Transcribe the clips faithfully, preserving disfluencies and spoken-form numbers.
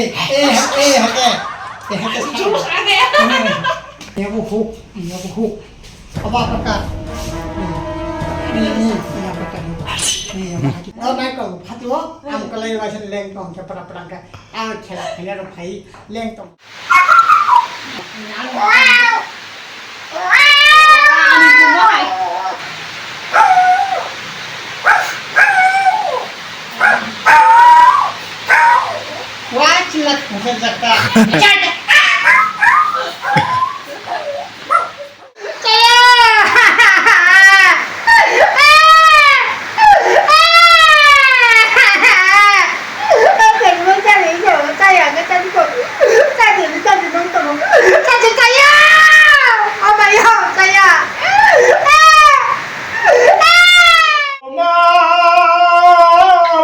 Eh, eh, eh, eh. Eh, eh, eh. Juice ada ya? Eh, ya bu huk, ya bu huk. Apa apa ka? Eh, eh, eh, ya apa ka? Eh, ya apa ka? Oh, naikol, hati wo, ang kalai wa sen leng tong, ke pra pra ka. Ang khela khela ro phai, leng tong. Wah, cilat, bukan jaka.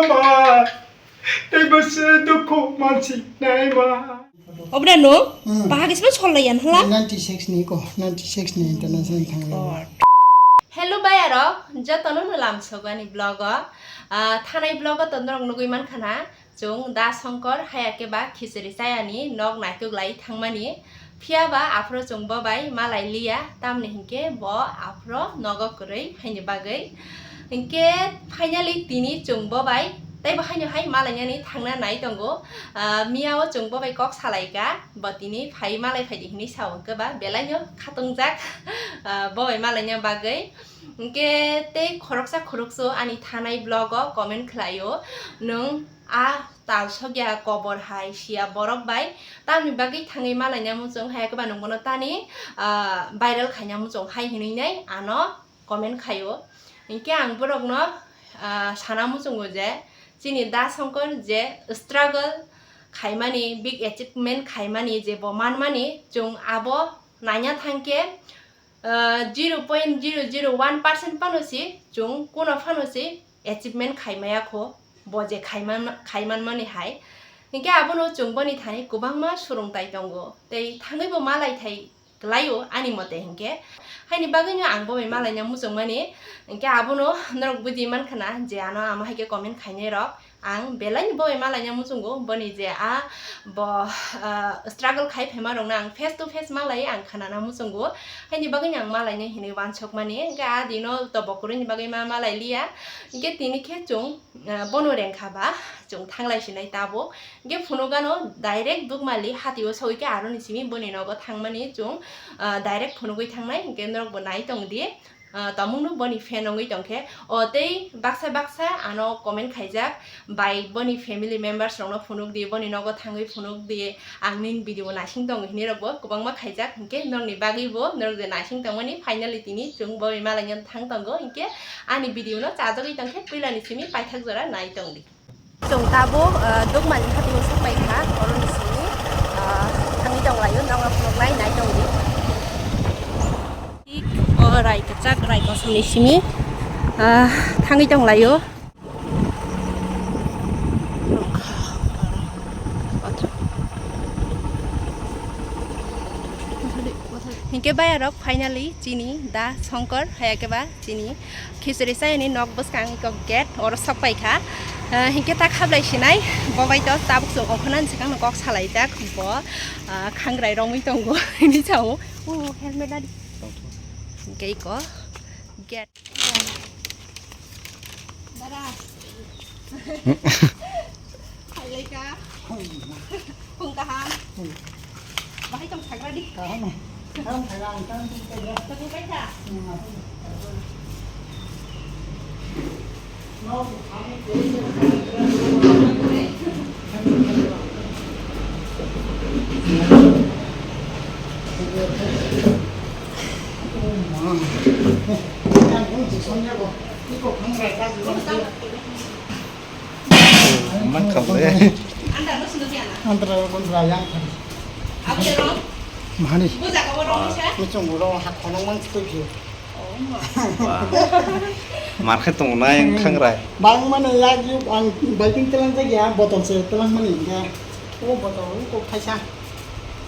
Mama, tei bo se dukhu mansi nai ma. Obra no, hmm. Bahagi sima sol lai yan hala. Ninety six ni ko, ninety six ni international thang lai. Hello bayarok, jotono no lam sogani vlog o. Ah, thanai vlog o tondorok nugui man khana. Chwng Da Songkor haya khe ba khichari chayani nok naituk lai thangmani. Phiya ba aphuru chwng bo bai malai liya, tamni hinkhe bo aphuru nogo kwrwi haini bagwi. Hinkhe finally tini chwng bo bai tei bo haino hai malainani thangna nai tongo. Ah, miya o chwng bo bai kok salai kha, bo tini phai malai phai di hinwi sa o, hinkhe ba belai no khatungjak, ah, bo bai malaina bagwi. Hinkhe tei khoroksa khoroksa ani thanai vlog o comment khlai o, nwng a tal sokya kobor hai sia borok bai tamni bagwi thangwi malaina muchung hai khe ba nwng bono tani, ah, viral khaina muchung hai hinwi nai ano comment khai o. Hinkhe ang borokno, ah, sana muchungo je chini Da Songkor je struggle khaimani, big achievement khaimani je bo manmani chwng abo naina thangkhe, ah, zero point zero zero one percent phano se chwng kuno phano se achievement khaimaya kho, bo je khaiman-, khaimanmani hai. Hinkhe abono chwng boni thani kwbangma surungtai tongo, tei thangwibo malai thai kwlaio ani mote hinkhe. Haini bagwino ang bo bai malaina muchungmani, hinkhe abono norok budi mankha na je ano amo hai khe comment khainai rok. Ang belai ni bo bai malaina muchungo, boni je a bo, ah, struggle khai phaima rokno ang face to face malai ang khanana muchungo, haini bagwi ang malaina hinwi wansukmani, hinkhe a dino to bokhorokni bagwi ma malai liya, hinkhe tini khe chwng, ah, bono rengkha ba chwng thanglai sinai tabuk, hinkhe phunukgano direct Dukmali hatio sogwi khe aroni simi boni nogo thangmani chwng, ah, direct phunugwi thangnai, hinkhe norokbo nai tongdi. Ah, tamungno boni fan wngwi tongkhe. O tei baksa baksa ano comment khaijak, bai boni family members rokno phunuk di, boni nogo thangwi phunuk di, ang nini video naising tongo hinwi rokbo kwbangma khaijak, hinkhe norokni bagwibo norok je naising tongmani finally tini chwng bo bai malaina thang tongo, hinkhe ani video no chajagwi tongkhe puilani simi paithak jora nai tongdi. Chwng tabuk, ah, Dukmani hatio sokpai kha, oroni simi, ah, thangwi tonglaio, norok phunuknai nai tongdi. Thik o rai kwchak, rai kosomni simi, ah, thangwi tonglaio. Hinkhe bayarok finally chini Da Songkor, haya khe ba chini khichari chayani nok bwskang iko gate oro sok pai kha. Ah, hinkhe ta khablai sinai, bo bai to tabuk chwng ongkhornani swkang no kok salaijak bo, ah, khangrai romwi tongo hinwi sao. O helmet adi. Hinkhe iko gate. Dara. Khailai ka. Phung kaham. Bahai tong sagra di. Kaham. Kaham khaila ang tang tang tang. Tang tang tang. Man khamle. Antara pun rayang. Mahani. Kuchung buro hak khonong mang tui phiyo. Mar khe tongo na yang khangrai. Bang mane yak yuk ang balting telang jagya botol se telang mani ya. O botol ko khaisa.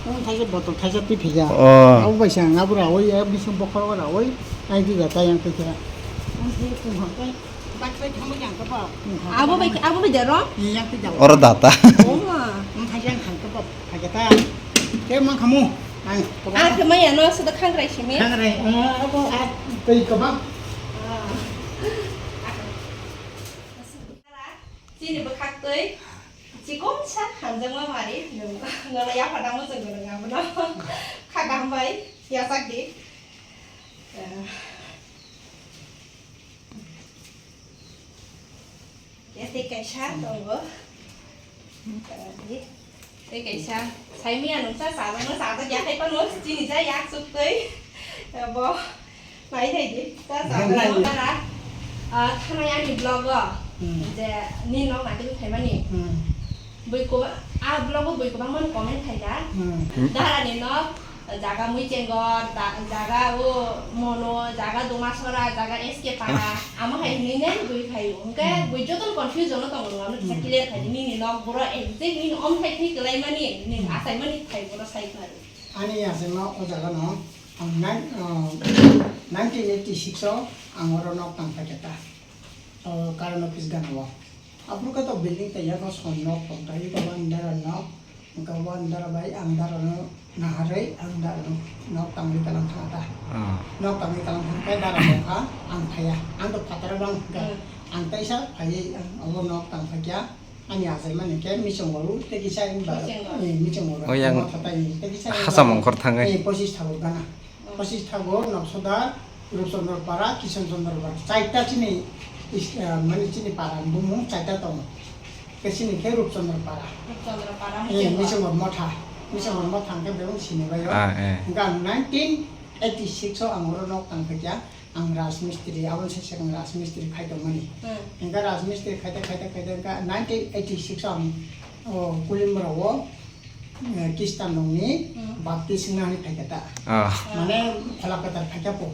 O khaisa botol khaisa tui phiya. Oh. Abo bai sang abo ra oi ya bising bokhor ra oi. Ai di jata yang tui phiya. Ang tui phiya. Abo bai, abo bai dero? Oro data. Oma. Tei mang khamu. Ang kebang. Ah, kemaya no, sudah khangrai simi. Khangrai, ah, abo, ah, tei kebang. Ah. Chini bwkhak twi chikomsa hamjakma mari, nono yapha tamo chwng gwnang abono. Kha kaham bai, yasak di. Ah. Ya, tei kaisa tongo. Tei kaisa, saimia nungsa, sajagna sajak ya, hai phano chini ja yak chuk twi. Bo, nai thai di, cha cha. Nai. Nara, ah, thanai ani vlog o, Hmm. je ni nok nai twi phaimani. Hmm. Bui ko, a vlog o bui kwbangma comment khaikha. Hmm. Dara ni nok, jaga Muichengo, da-, jaga o Mono, jaga Domasora, jaga S K Para. Amo hai hinwi nai bui phaio. Hwnkhe Hmm. bui jotono confusion o tongo, ano kisa Hmm. clear khai di. Nini nok boro exact nini omthai thwi kwlaimani, nini Hmm. achaimani thai bono sai khlai. Ani achaima o jaga no, ang nine, uh, nineteen eighty-six o ang oro nok tang phaikha ta. O Karan office gana o. Aphuru khe to building tei yago son nok tong thai, iko bo ani dara nok, hwnkhe bo ani dara bai ang dara no naharwi ang dara no nok tangwi kalang thang ta. Ah. Nok tangwi kalang thang khe dara bo kha ang phaiya. Ang to phataro bang hwnkhe Hmm. ang teisa phaiwi ang obo nok tang phaikya. Ani achaimani khe Muichengo tei kisa Muichengo. Eh, Muichengo Oh, yang motha tai tei kisa Hasam ongkhor thangwi. Eh, pochis thago gana. Pochis thago Noksoda, Rupchandra Para, Kishan Chandra Para. Chaita chini is-, ah, mane chini para ni bumung chaita tongo. Khe chini khe Rupchandra Para. Rupchandra Para, Eh, Muichengo. Muichengo motha. Muichengo motha hwnkhe bebak sini bai o. Ah, eh. Hwnkhe ang nineteen eighty-six o ang oro nok tang phaikya. Ang Rajmistri, aboni sai swkang Rajmistri khai tongmani. Hmm. Hwnkhe Rajmistri khaite, khaite, khaite, hwnkhe nineteen eighty-six o ang, o, Kulimborao, eh, Kristan rokni Hmm. baptis wngna hinwi phaikha ta. Ah. Mane phola kwthar phaikha po.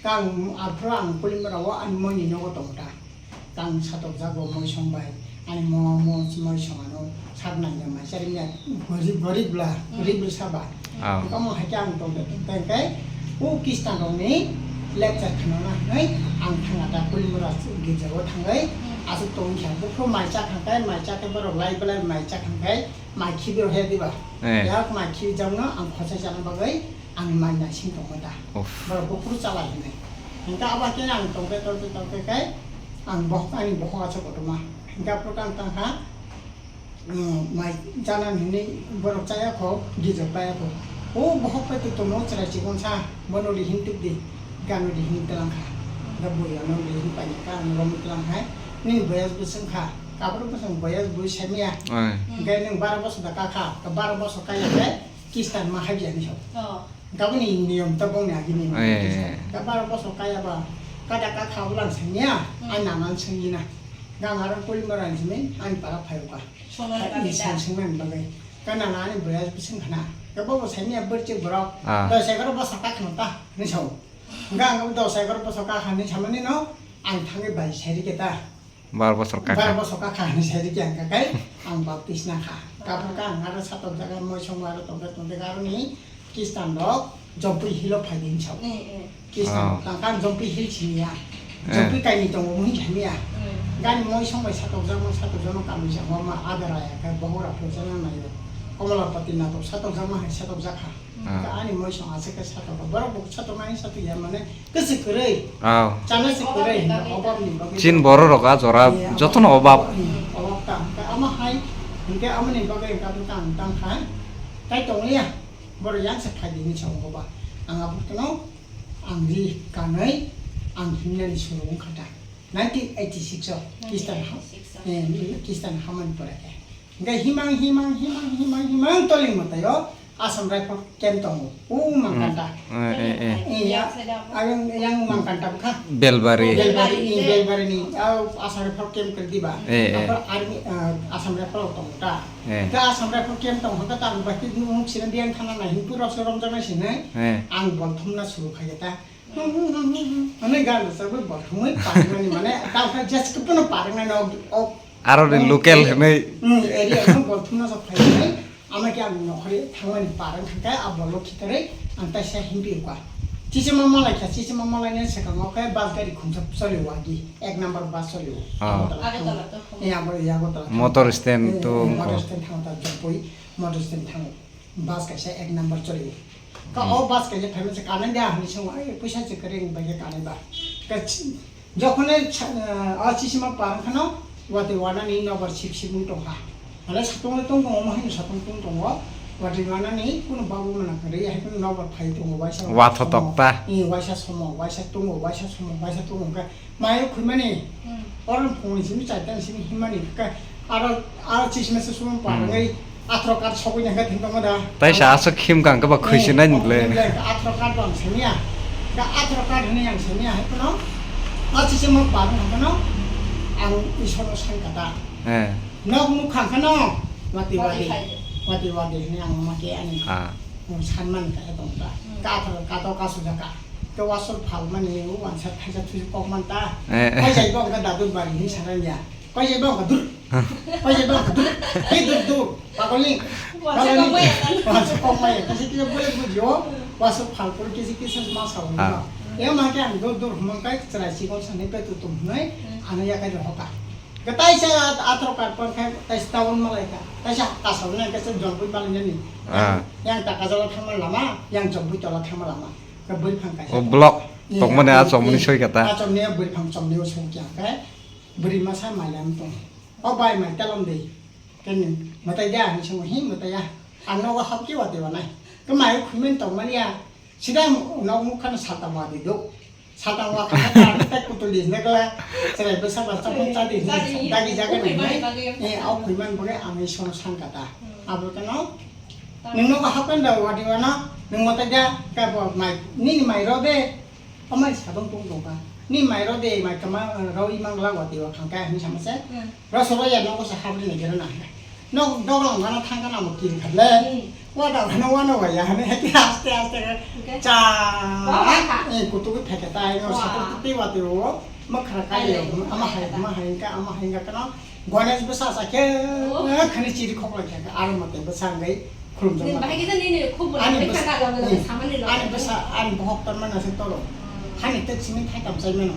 Khe ang aphuru ang Kulimborao ani moini nogo tongo ta. Tang satokjago moisong bai, ani mo, mo, moisong ano sak nangya mai chari mya, gorib, gorib bla, Hmm. gorib bwsa ba. Ah. Tamo hai khe ang tongde tongde khe, o Kristan rokni lecture khna na hinwi ang thangna ta Kulimora girja o thangwi Hmm. aswk tong kha. Buphuru mai cha kha khe, mai cha khe borok lai belai mai cha kha khe, mai khibi rok he diba. Eh. Yak mai khibi jakno ang khosai chana bagwi ang mai naising tongma da. Uff. Borok buphuru chala hinwi. Hingke abo khe ang tongkhe, tongkhe, tongkhe khe ang bohok, ani bohok aswk kotorma. Hingke aphuru khe ang tangkha, um, mai chana hinwi borok chaya kho, gijok paya kho. O bohok pai tongma chwrai chikon sa, bono ri hin tuk di, gano ri hin tlang kha. Hingke bui ano ri hin pai kha, ang rom tlang hai. Nini boyas bo swng kha, kabro bo swng boyas bui sai maya. Ai. Hingke nwng bara bosor da ka kha, ka bara bosor kaya khe Kristan ma hai biyani sao. Oh. Gaboni niyom to bongni agini Eh. Kristan. Ka bara bosor kaya ba, kada ka kha ulang sanya, Hmm. ai nanan sangina. Gang aro Kulimora ni simi, ani para phai uka. Sonal Ka kami ini da. Sang sangna ni bagai. Ka nana ani boyas bising khana. Ka bobo sanya berche borok. Ah. To segoro bosor ka khana ta, ni sao. Gang abo to segoro bosor ka khani samani no, ang thangi bai seri keta. Bar bosor kaka. Bar bosor kaka hinwi sai rikya hwnkha khe ang baptis na kha. Kabur kha ang aro satok jaga moisong aro tongkhe tongkhe aroni Kristan rok Jompui Hill o phai di hinwi sao. Eh, eh. Kristan Oh. tangkha ang Jompui Hill siniya. Eh. Jompui kainwi tongo mui hinwi hamya. Eh. Gani moisong bai satok jakma satok jakma kanwi jakma ma adara ya khe bohora phojana nayo. Komolapati natok satok jakma hai satok jakha. Ah. Hwnkhe ani moisong aswk khe satok rok. Borok bo satok nani satok ya mane kwswk kwrwi. Ah. Chana se kwrwi hwnkhe obab ni bagwi. Chin borok rok a jora Iya, jotono obab. Obab ta. Hwnkhe amo hai, hwnkhe amoni bagwi hwnkhe abo tang, tang kha. Tai tong liya. Borok yang se phai di hinwi sa obab. Ang abo kheno ang ri kanwi ang himnani suru wngkha ta. Nineteen eighty-six o Kristan ha-, Nineteen eighty-six o. Eh, Kristan hamani pore khe. Hingke himang, himang, himang, himang, himang toling mwtaio Assam Rifle camp tongo. O Mangkanta. Eh, eh, eh. Eh, ya, ayang, yang Mangkanta bwkha. Belbari. Belbari, Belbari, eh, eh. Belbari ni, ah, Assam Rifle camp kiri diba. Eh, eh. Apa army, ah, Assam Rifle tongo ta. Eh. Hingke Assam Rifle camp tongo, hingke ta ang bahai nuk sini biang thana nai, hingke rok se romjaknai sini. Eh. Ang bol thumna suru khaikhe ta. Mane gan rwchapwi bo thumwi parnani mane, tamo khe jes kwphano parnani o, o. Aro ni local hinwi. Hmm, area no bo thumna sok phainai. Ama khe ang nokhorwi thangmani parang thangkhe a bolo khitarwi ang taisa himpi ukha. Chichima malai kha, chichima malai ni swkango khe bus gari khumsa choli wagi, ek number bus choli o. Ah. Agartala to. Eh, Agartala, Agartala. Motor stand to. Eh, motor stand thango ta Jompui, motor stand thango. Bus kaisa ek number choli. Ka Hmm. o bus kaisa phaima se kanai da hinwi swngo, "Ai, puisa se kwrwi wng bai khe kanai ba." Ka chi-, jokhon e cha-, eh, o chisima par wngkha no, watwi wanani nobar sip sip wng tongkha. Hale satung le tong tongo, omo haino satung tong tongo. Watwi wanani kunu babu mana kwrwi, hai kunu nobar phai tongo, waisa Watho somo. tokta. Eh, waisa somo, waisa tungo, waisa somo, waisa tungo. Hwnkhe Mayo khwimani, Hmm. oro phungni simi chaita simi himani, ka, aro, aro chisme se sumung Hmm. parangwi, athro card sogwi nangkha thengtongma da. Tai sa aswk khim kang khe ba khwi se nai nukle. Athro card bo ang simiya, ka athro card hinwi ang simiya, hai phano, a chisme parang hai phano, ang Isorno san kata. Eh. Nok nuk khang khano, mati Mati wadi, khai. mati wadi hinwi ang mati ani. Ah. Ang san man kaya tong da. Hmm. Ka athro card o kasu jaka. Ke wasol phalmani, o wansa thaisa thuisa kok man ta. Eh, eh. Koi jai bo wngkha dadur bari hinwi sana ya. Koi jai bo wngkha dur. Koi jai bo wngkha dur. He dur dur. Pagolni. Wansa Pagolni. kok maya kan. Wansa kok maya. Kisi kisa boleh bujio. Wasol phal pur kisi kisa ma sa wngkha. Ah. Ya ma ke ang dur dur hmang kai chrai chikon sani pe tu tum hnai. Hmm. Ano ya kai rohoka. Ke taisa at-, athro kar pon khai taisa town malai ka. Taisa kasal nang kaisa jolpui malai nani. Ah. Yang taka jala thangma lama, yang jolpui tola thangma lama. Ka bwrwi phang kaisa O tong. block Iya, tongmani a iya, chomni iya. soi kata. A chomni a bwrwi phang chomni o soi kya khe bwrwi masa mailam tong. O bai mai telom de. Kene matai da ani song hi matai ya. Ano ga hap ki wa de wa nai. Ka mai khumem tong mani ya. Sida nok mukha no sata wa de do. Sata wa kha ta ta kutul de ne kala. Serai besa ba chapon cha de. Cha de. Dagi jaga Ukhoi ni. Mani bagwi. Eh, au khuiman bagwi ami song sang kata. Hmm. Abo kano Nung nogo hapen da wadi wana, nung mata ja ka bo mai, nini mai ro de, amai sabang tung tung ka. Ni mai ro de, mai kama, eh, ro i mangla wadi wa khang ka, ni sama se. Hmm. Ro so ro ya nogo sa habri ne gero na. No, dogo ngana thang kana mo kin khat le. Hmm. Wa da no wa no wa ya, ne ki aste aste ka. Okay. Cha. Wa wa kha. Eh, kutu ki pheke ta, no Wa. Sa tu ti wa ti wo. Ma khara ka Ai, yo, ai, ama ai, hai, ai. Ma hai ka, ama hai ka kana. Ganesh bwsa sa khe, Oh. eh, khani chiri khok lai khe, aro mate bwsa wngwi khulumjak Nini mate. Bahai kisa nini khub Ani bwla bwsa-, khana gabla ni, samani lo. Ani bwsa, ani bohok torma na se toro. Hmm. Hani tek simi thai tam chai mano.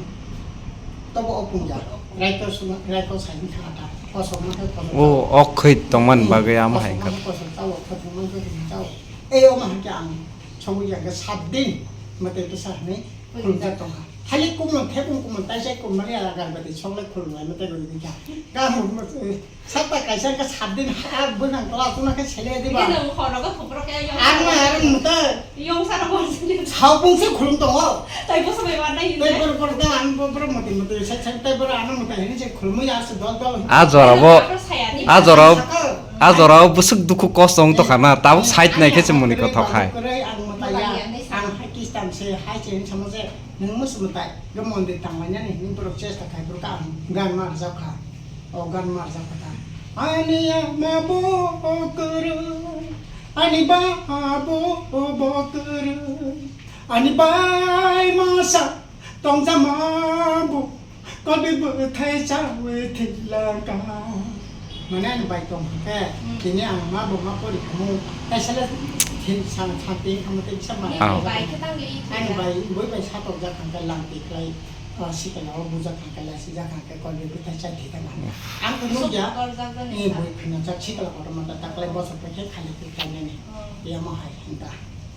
Tobo o pungya. Raiko suma, raiko sai ni khana ta. Kosok ma khe kosok O, chao. Ok khoi tongman Hmm. bagwi ama Kosok hai ma kha. Khe kosok chao, kosok ma khe kosok chao. Ei o ma khe ang chongwi ya khe sat din mate bwsa hani Khulumjak tongkha. Khali kumon, thebung kumon, taisai kumon, ya agar bati songlai khulumlai mate gori dikha. Kamu, eh, satta kaisa ka sat din ha bwnang kla tuna khe sele diba. Ini dong, khoro ko thopro khe yong. Ano, ano, muta. Yong sara bol sini. Saupung se khulum tongo. Tai bosa bai wanda yun. Tai bor bor da, ano bor bor mati mati, sai sai tai bor ano mata hini se khulumui ya se dol dol. A jora bo, Khoro saya ni. A jora bo, Saka. A jora bo bwswk dukhu kosto wng tongkha na, tabuk side nai khe se muni kothok hai. Ang mata ya, ang hai kistam se, hai se, samo se. Nwng mwswk mwtai, bo mondir tanglainani hinwi borok chesta khai, borok ang gan ma rwjak kha. O gan ma rwjak kha ta. Ani ama bo kwrwi, ani baba bo kwrwi, ani bai masa tongjama bo, kobi bwthai chawi thwilangka. Mane ani bai tong khe, Hmm. Tini ang ma bo ma pori khamu, kaisa le thin san, san tin khamu tei kisa ma. Nini Ah. bai khe tang di. Ani bai, boi bai sa tok jak kha khe lang ti khlai, ah, sikla o buja kha khe, la sija kha khe, kol bi bwthai chai thai ta ma. Hmm. Ang khe nukya, Sok kor jak jani eh, sa. Boi khna jak sikla kotor ma ta, ta khlai bosor pai khe khali ti khlai nani. Hmm. Yamo hai hinta.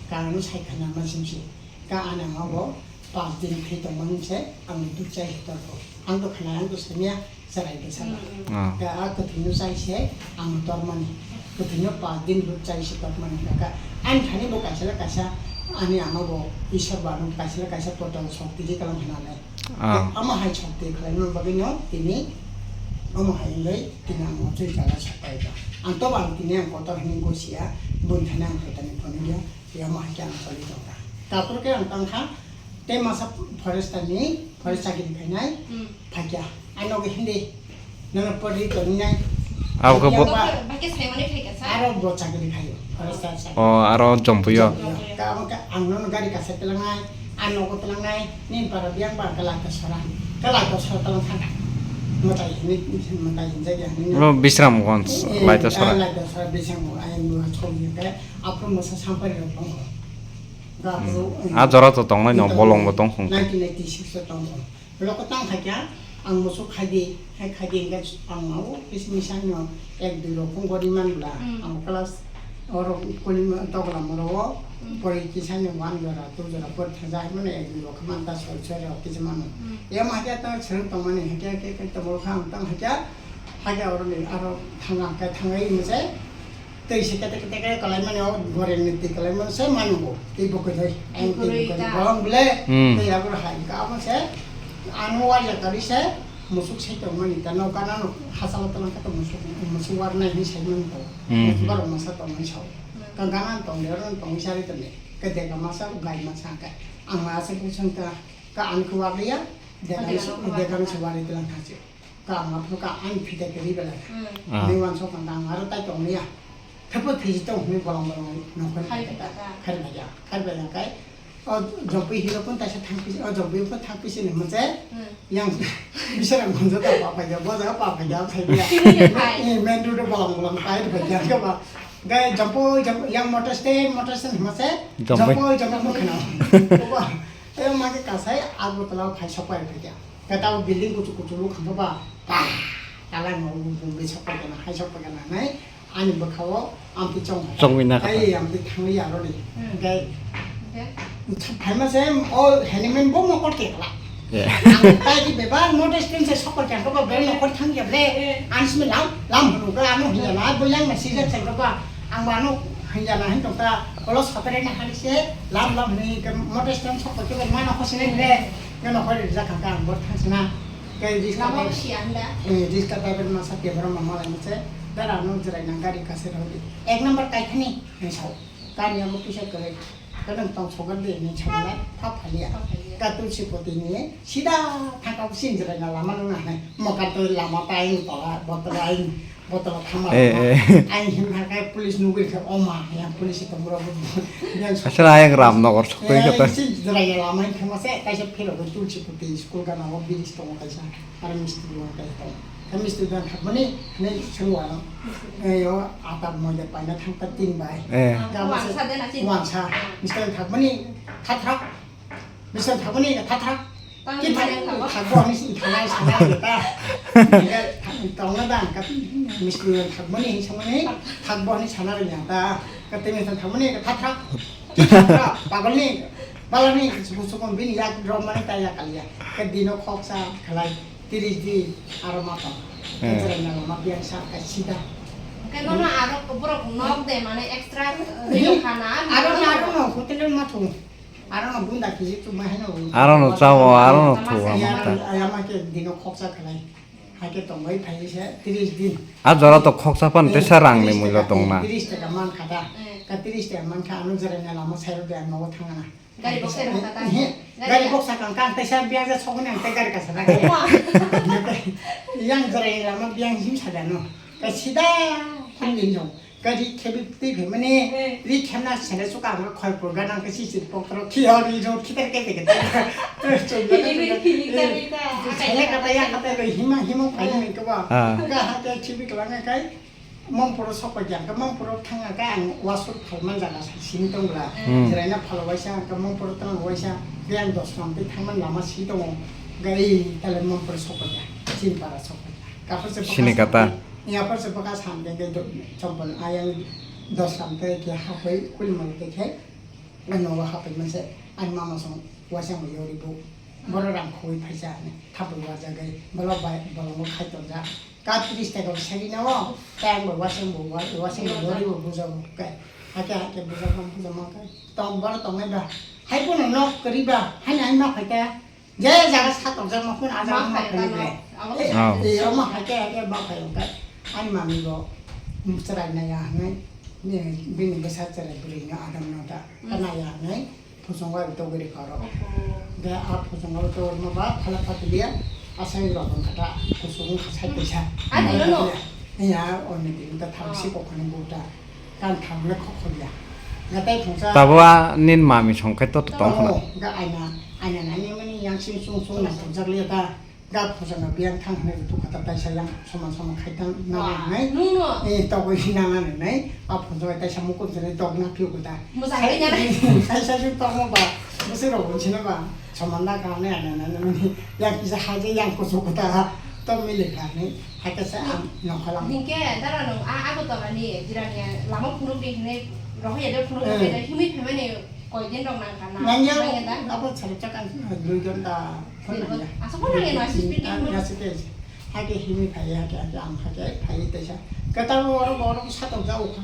Karon sai khna ma sim si. Ka ani ma bo, Pas din khe tongmani se ang duk chai se torko. Ang to khnai, ang to samiya, chwrai bwsala. Mm, mm. Ah. Ka a kwthwino chai se ang tormani. Kwthwino pas din duk chai se tormani. Ka, ka ani thani bo kaisa le kaisa, ani ama bo Isor bo ano kaisa le kaisa total shokti je kalam hwnanai. Ah. Ama hai shokti khlaima bagwi no tini omo hai wngwi tini ang o chwi jala sapai ba. Ang to bang tini ang kotor hwnwi gosiya, bun thani ang to tani phunukya. Yamo hai khe ang choli tongkha. Taphor khe ang tangkha, tei masa forester ni, forest chakri khainai, Hmm. Phaikya. Ano khe hindi, nono pori tongni nai. Abo khe bo- Yamo ba- Ba khe saimani phaikha sa? Aro bo chakri khaio, forester chakri. Oh, aro Jompuio. Jompuio. Ka abo khe ang nono gari kasa telangnai, ang nogo telangnai, nini para biyang ba khe lai ta sora, khe lai ta sora telang thangkha. Mwtai hini, mwtai hinjak ya hini. Lo Bisramganj, eh, lai ta sora. Lai ta sora Bisramganj, ayang dua choli khe. Aphuru mwsa sampari rok tongo. Ga aphuru, Hmm. A jora to tongnai no, tongo. Bolong bo Tong khung. Nineteen eighty six o tongo. Rok tang khaikha, ang musu khaidi, hai khaidi hingkhe ang mau kisi misa no ek dui rok phung gori man bla. Hmm. Ang class Oro kuli tokla moro o pori kisa ni one jora, two jora pori thajak mani ek jora khamanta soi soi rok kisa mano. Yam hakya ta chwng tongmani hakya ke ke tongmani kha ang tang hakya, hakya oro ni aro thanga ke thangai mese. Tei se kete kete ke kalai mani o goreng ni tei kalai mani se manu bo tei bo koi doi. Ang tei bo koi bong ble. Tei abo hai ka amo se ano wa ya kari se musuk se tongmani ta no kana no hasalo tong ka to musuk musuk war nai ni sai mani ko. Borok masa tongmani sao. Ka gana tong de ron tong sari tong de. Ka dega masa ugai masa ka. Ang ma se kusang ka ka ang kuwa ya. Dega ni su dega ni suwari tlang thasi. Ka ang apno ka ang phita ke ri bela. Ni wan so ka ang aro tai tong ya. Thapo thisi tong ni bolong bolong no ko. Khai ba ya. Khai ba ya kai. O jompi hilo kun taisa thangpi, o jompi kun thangpi sini mase. Yang bisara gonjo ta pa pa ja, bo ja pa pa ja khai ya. Sini le khai. Eh, main road bolong bolong khai pa ja ka ba. Gai jompo jom yang motor stand, motor stand mase. Jompi. Jompo jompo mo khana. Ba. Eh, ma ke kasai Agartala khai sopai pa ja. Ka ta building kuchu kuchu lu kham ba. Pa. Tala no bu bu sopai kana, hai sopai kana nai. Ani bwkhao amtwi chong hai. Chongwi na kha. Ai amtwi thangwi ya roni. Hwnkhe phaima se o handyman bo mokol kekla. Ang tai di bebak notice tin se sokol kya ko ba be nokol thang ya ble. Ang simi lam lam hunu ko ano hiya na bo yang na season se ko ba. Ang ba no hiya na hin tong ta kolo sotare na hali se lam lam ni ke notice tin sokol ke ba ma nokol sini ble. Ke nokol ri ja kha ka ang bo thang sina. Ke risk lama ta bo si anda. Eh, risk ta driver masa ke bro mama lai se. Dara no jrai na gari ka se rodi. Ek number kai khani, ni sao. Kani abo kisa kwrwi. Kadang tong sogar de, ni sao lai, pha phalia. Pha phalia. Ka tulsi poti ni, sida thangka sin jrai na lama nang na hai. Moka to lama ta ai tola, botol ai, botol thama. Eh, lama. Eh. Ai hin ha kai police nugui kha, oma, yang police to bro. Yang asal ayang Ramnagar sok eh, kata. Sin jrai na lama hin thama se, kaisa phiro tulsi poti school ka na o bilis to kaisa. Aro misti duan kai tong. Ka misti duan thakmani, hwnwi swngwano. Ei, o atar moida paina thangkha tin bai. Eh. Gama se wangsa de na tin. Wangsa. Misti duan thakmani, thathak. Misti duan thakmani, thathak. Tang ki thak, thak bo hwnwi si thanai sana ta. Tongna dan ka misti duan thakmani, samani, thak bo hwnwi sana rwnya ta. Ka tei misti duan thakmani, thathak. Ki thathak, pagolni, balani, suku suku bini yak romani ta yak alia. Ka dino khoksa khalai. Tiris din aro ma tong. Eh. Jera na ma biang sa ka sida. Khe nono aro borok nok de mane extra, eh, ri khana. Aro na aro no hotel ma thung. Aro no bunda kiji tu ma heno. Aro no chawo, aro no thuwa ma ta. Ayama ke dino khoksa khalai. Hake tongbai phai se tiris din. A jora to khoksa pan tesa rang ni muilo tongna. Tiris taka man khata. Ka tiris taka man kha ano jera na lama sairo de ano thangana. Gari box sai rwkha ta? Ehe, gari box sakang kang tei sa biang ja sokoni ang tei gari kasa na khe. Wah. Yang jora lama biang him sa dano. Ka sida him din jong. Gari khebi tei phai mani ri khemna sene suka ang khoi pur ga nang ka si si pok tro khi ho ri jo khi ter ke ke. Hili ri hili ka ri ka. Sele ka ta ya ka ta hima hima phai ni ke ba. Ga ha ke khibi kala ngai kai. Mongporo sokpaiya, hwnkhe Mongporo thangna khe ang wasuk phalman jaga simi tongla. Hmm. Jeraina phalo waisa, hwnkhe Mongporo twlang waisa, biyang dos gram tei thangmani lama si tongo. Hwnkhe ei tale Mongporo sokpaiya, chini para sokpaiya. Kaphar se bwkha sini kata. Yaphar se bwkha sam de, de, do, chompon ayang dos gram tei khe hapoi kulimani tei khe. Ang nogo haphaima se, ani mama song waisa mo yori bo. Boro rang khogwi phaisa ani, thapwi warjagwi, bolo bai, bolongo khai tonjak. Ka tris taka bo sagwi no, tei ang bo waisa bo, wa-, waisa bo yori bo bujago. Kai, hake hake bujakma, bujakma kai. Tong boro tongnai ba. Hai bono nok kwrwi ba, haino hai ma phaika. Je jaga sa tokjak ma phone a jaga ma phone le. Abo. Eh, omo hai ke ke ba phai ka. Ani mami bo chwrai na ya hanai. Ni bini bwsa chwrai bwrwi no adam no da. Kana ya hanai. Phusong wa to gari karo. De a phusong wa to ma ba phala patliya. Asai ro kon kata. Phusong khasai pisa. Ani no no. Ya, oni din ta thang si ko khani buta. Kan thang le khok khok ya. Ga tai phung sa. Tabo a nin mami song khai to tong khna. Oh, ga aina, aina nani mani yang sing sung sung na thang jak le ta. Ga phung sa na biang thang hne tu kata tai sa yang soman soman khai tang na nai. Nung no. Eh, to go hina na nai. A phung sa tai sa mukun sa dok na piu ko ta. Mo sa khai na. Sai sai su to mo ba. Mo se ro bun china ba. Soman da ka ne aina nani mani. Yang kisa haje yang ko su ko ta. To mili kha ni, hai khe se ang nongkha lang. Hinkhe dara nung a Agartala ni Jirania lama phunuk di hinwi rohor ya de phunuk Eh. Di himwi phaimani koi din rok nang kha na? Nang ya, nang ya da? Abo chari chakang dui ghonta phun nang ya. Asa phun nang ya na, sis piti phun. Ya, sis piti. Hai khe himwi phai ya, hai khe, hai khe ang hai khe phai tei sa. Kwtal oro, oro sa tong ja u kha.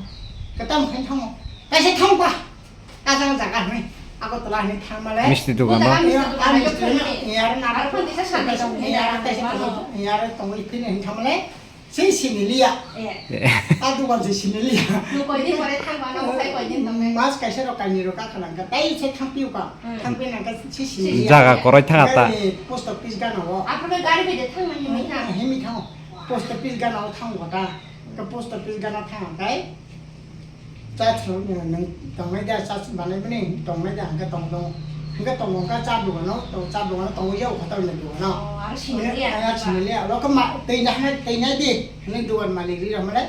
Kwtal khai thango. Kaisa thang pa. Kajang jaga hwnwi, Agartala hwnwi thangmale. Misti dogan o. Misti dogan o. Yar nara. Aro phone tisa sani. Yar tisa sani. Yar tongwi phini hwnwi thangmale. Sei siniliya. Eh. A dogan se siniliya. Nung koi din pore thangba, nung sai koi din tongnai? Mas kaisa rok kainwi rok kakhalang ka. Tai se thangpiu ka. Hmm. Thangpi nang ka se siniliya. Jaga koroi thanga ta. Gari post office gana o. Aphuru gari bai de thangma himwi thang. Himwi thango. Post office gana o thango ta. Ka post office gana thang kai. Cha thwng, eh, nwng tongnai da, cha banaimani tongnai da, hwnkhe tong, tong, hwnkhe tongo wngkha cha dogano, tong, cha dogano tongwi yago khato ni dogano. Oh, aro siniliya. Aya siniliya, aro khe ma, twi nahana, twi nai di, hwnwi dogan malik ri rok mane,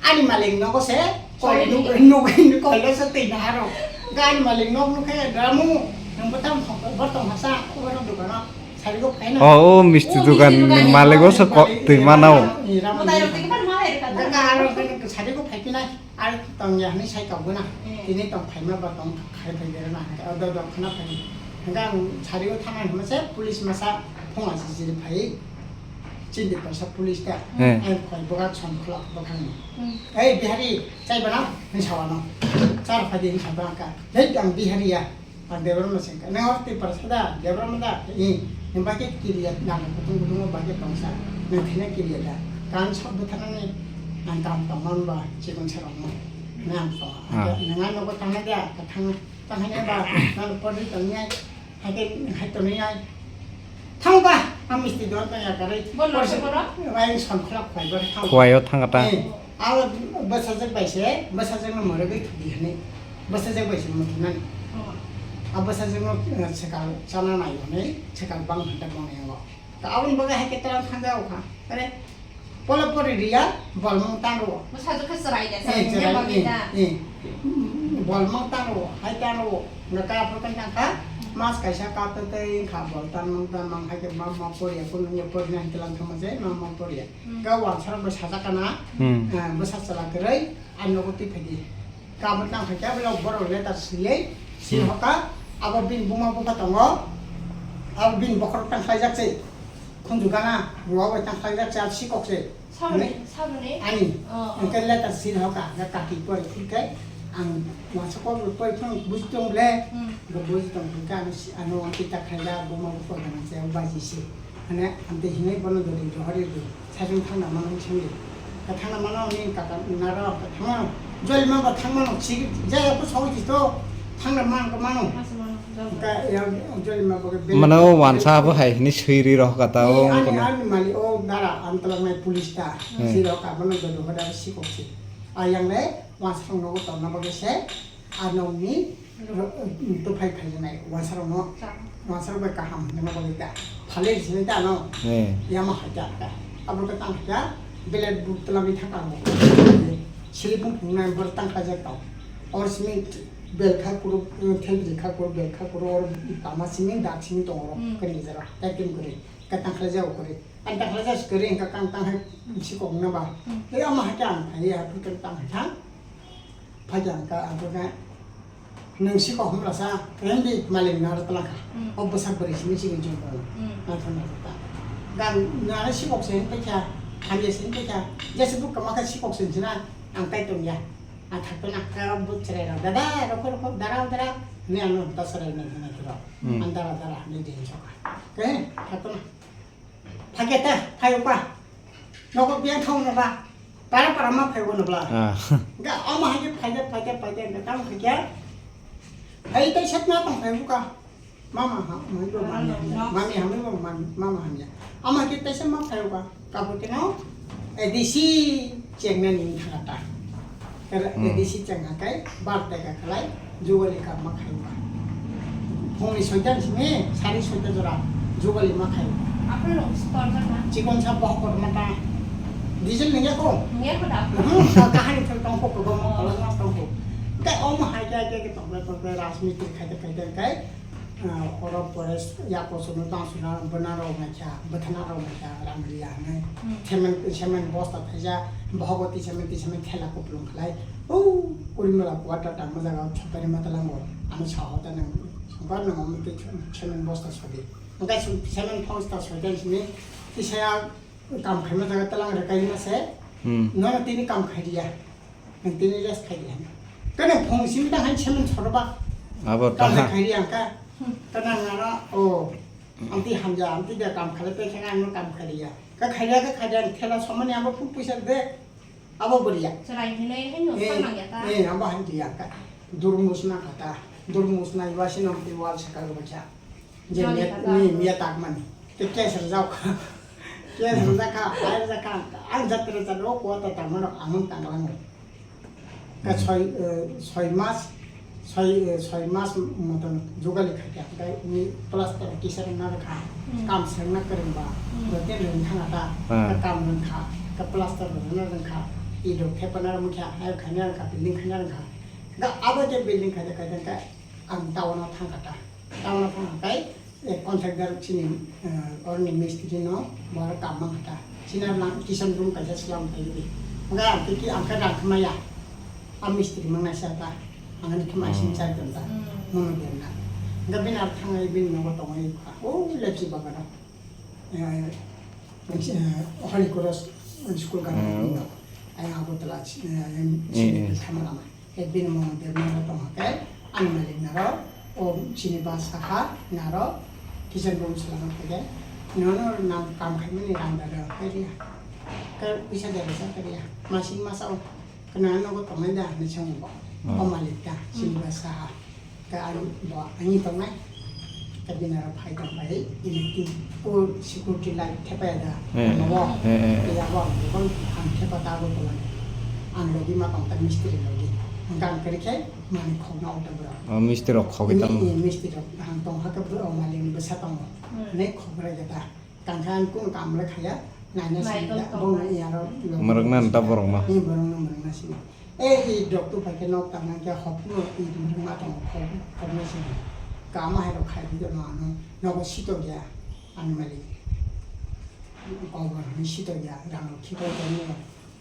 ani malik nogo se, koi nuk, nuk, nuk, koilo se twi naharo. Hwnkhe ani malik nok nukhe dramu, nwng bo tamo thong, bo tong hasa, bo dogano, sari go phaina. Oh, oh, misti dogan ni malik o se ko, twi mana o. Mwtai rok twi khe phan malai rwkha. Hwnkhe aro hwnkhe sari go phaiphinai. Ar tong ya hwnwi sai tong gana. Eh. Tini tong phaima ba tong khai phai gana na. Hwnkhe o do do khna phai. Hwnkhe ang sari o thangna hwnma se police masa phunga se jiri phai. Chini persa police ta. Eh. Ang khoi boga som khulak bokhang ni. Hmm. "Ei Bihari, chai bana?" hwnwi sa wano. "Char phai di," hwnwi sa bana ka. "Hei, ang Bihari ya." Ang Debra ma sengkha, "Nang oro Tiprasa da, Debra ma da?" "I, nang bai khe kiriya, nang kutung kutung bai khe tongsa, nang thina kiriya da? Kan sok bwtharnani nang kam tongma ba chikon sa rokno nang tong. Ah. Nang ano ko tangna da, ka thang, tang hanya ba, nang pordi tong nai, hai khe hai tong nai." Thang ba, ang misti don tong ya karwi. Bo no se boro? Wai son khulak khwai bor thang. Khwai o thang ta. Eh. Abo bwsajwk bai se, bwsajwkno mwrwgwi thudi hwnwi, bwsajwk bai se mwthunani. Oh. A bwsajwkno, eh, swkang chana nai hwnwi, swkang bang hwnta bang yango. Ta aboni bagwi hai khe tlang thang jago kha. Are, pole pori riya, bolmung tango. Bwsajwk khe chwrai de, eh, chwrai, eh, eh. Bolmung tango, hai tango. Nga ka aphuru kan tang kha, mas kaisa ka tei tei kha bol tan mang tan mang hai khe ma ma poriya, kun nungya pori nai tlang thang ma se, ma ma poriya. Hmm. Ga wansarok bai sajak kana, hmm, eh, bwsa chwla kwrwi, ani nogo twi phaidi. Kabuk nang phaikhe, aboni borok letter swiwi, swi, hmm, hoka, abo bini buma bupha tongo, abo bini bokhorok tang khlaijak se, khunju gana, ruwa bai tang khlaijak se, abo sikok se. Saboni, ani, saboni? Ani. Oh, oh. Hwnkhe letter swi hoka, hwnkhe kaki pori phurkhe, ang wansukgo pori phano buji tong le, hmm, bo buji tong hwnkhe, ano si, ano ang kita khlaijak, buma bupha gana se, baji se. Hane, amtwi hinwi bono dori rohori di. Saichung thangna mano sengdi. Ka thangna mano ni kaka naro ka thangmano. Jolima ba thangmano si jaya ko sawi ji to thangna man ka mano. Masa mano, jol. Ka ya jolima ba ke bel. Mano wansa bo hai ni sui ri roh kata o. Ani, ani mali o dara ang talang nai police ta. Hmm. Si roh ka mano do do da si ko si. Ayang le wansa no go tong na ba ke se. Anokni ro-, tufai phaijaknai wansarokno, cha, wansarok bai kaham hwnwi ma bagwi ta. Phalwi sinai ta ano. Eh. Yama hai ta ta. Abo ta tang kha, belai buk twlangwi thang tang. Silipung phungnai bor tang kha jak tong. Or simi belkha kuru, thebri kha kuru, belkha kuru, or tama simi dak simi tong oro. Hmm. Kani jara, takim kuri. Ka tang kha jak kuri. Ang tang kha jak kuri, ka kang tang hai sikok na ba. Hmm. Yama hai ta ang phai ya, phu tang hai thang. Phaikha hwnkha, ang khe nwng sikok hwnmlasa, khe hindi malik naro twlangkha. Hmm. O bwsak bwrwi simi chikon chikon. Hmm. Naithok naithok ta. Gan naro sikok se hwn paikha, hamya se hwn paikha. Jesa bwkha ma khe sikok se hwn sina, ang tai tongya. Ang thakto na, khe bo chwrai rok, "Dada, rokho, rokho, darao, darao." Hwnwi ano ta chwrai nai hwnwi thoro. Hmm. Ang dara, dara hwnwi di hwn sokha. Khe thakto na. Phai khe ta, phai o pa. Nogo biyang thang no ba. Para para ma phai o no bla. Ah. Ga ama hai khe phai de, phai de, phai de, ga tang phai khe. Hai tai sat na tong phai buka. Mama ha, mai bo mami ha. Mami ha, mai bo mami, mama ha ya. Ama khe tai sat ma phai o ka. Ka bo khe no. A D C cheng na ni thang ta. Kala, hmm, A D C cheng hakai, bar teka khalai, jugali ka ma khai ba. Phungni soita simi, sari soita jora, jugali ma khai ba. Apno rong sport na? Chikon sa bohok kor mata. Diesel nengya ko? Nengya ko da. Hmm, ka kahani thil tong ko ko ma kolong ma tong ko. Ka om hai ka ka ka tong ko ko rajniti khai khai kai. Ah, oro pore yakosono tangsuna bwna rok naikha, bwthana rok naikha, rang riya hwnwi. Hmm. Cement, cement bosta thaisa, bohogo tisamen, tisamen thela kupulung khlai. O, Kurimala quarter tangma jaga o chapari matalango. Ano saho ta nang, songkar nang omo twi cement bosta sodi. Hwnkhe cement bosta sodi sini, tisaya Kam khaima jaga talang rwkaima se. Hmm. Nono tini kam khai riya. Nang tini rest khai riya. Kene phung simi ta han semen choro ba. Abo ta. Kam khai riya ka. Kana ngara o. Amti hamja, amti de kam khai pe khe ano kam khai riya. Ka khai riya, ka khai riya, thela somani abo phung puisa de. Abo boriya. Chwrai hinwi haino eh, saknang ya ta. Eh, abo han riya ka. Durmus na kata. Durmus na iwa sinam ti wal sakal bacha. Je joni miya, kata. Ni miya tak mani. Te case rwjak kha. Case rwjak kha, file rwjak kha. Ang jatra jatra o kota tangmano ang tanglango. Ka hmm. Soi, eh, soi mas, soi, eh, soi mas moton jugali kha kya. Ka ni plaster kisa na kha. Hmm. Kam sengna kereng ba. Hmm. Dote leng thang ata. Ah. Ka kam leng kha. Ka plaster leng na leng kha. I do khe pana mukha, ayo khanya ka building khanya kha. Ga abo je building kha kha ka. Ang town o thang kha ta. Town o thang kha kai, eh, contractor chini, eh, orni mistri no, bor kam mang kha ta. Chini lang kisan room kaisa slam kai di. Nga ang ki, ang kha dang khma ya. A mistri mang na sa ta. Ang ni khma sin hmm. Chai ta. Hmm. Mono den na. Nga bin ar thang ai bin no tong ai kha. O lepsi bagana. Eh, eh, Holy Cross School ka hmm. Bino. Ai abo tala, eh, eh, eh. Thama lama. Hai bini mung de mung tong khe ani malik naro o chini ba saha naro kichen room salama khe nono nang kam khai mani rang da da khe riya. Ka puisa da da khe riya. Masing masa o kana nogo tongnai da hinwi swngo bo. Hmm. O malik da chini ba saha. Ka ani bo ani tongnai. Ka bini aro phai tong pai, electric o security light thepai da. Eh, nogo. Eh, eh. Kaya bo ang bebak ang thepa ta bo tong. Ang logi ma tong ta mistri logi. Ang kam kari khe mani khok na auto bro. Oh, mistri rok khogwi tong. Mistri rok ang tong ha ka bro mali ni bwsa tong. Hmm. Ne khok rai da ta. Tang kha ang kung kam le khaya. Nai na sini da. Bo na iya ro. Mrwk na ta borok no. Ni borok no mrwk na sini. E, i doctor bai khe nok tang nang khe hopno i mrwngma tongo, khok, khoknwi sini. Kama hai rok khai di no ano, nogo sitok ya, ani malik. Kobor hwnwi sitok ya, rang rok khipai tongwi ya.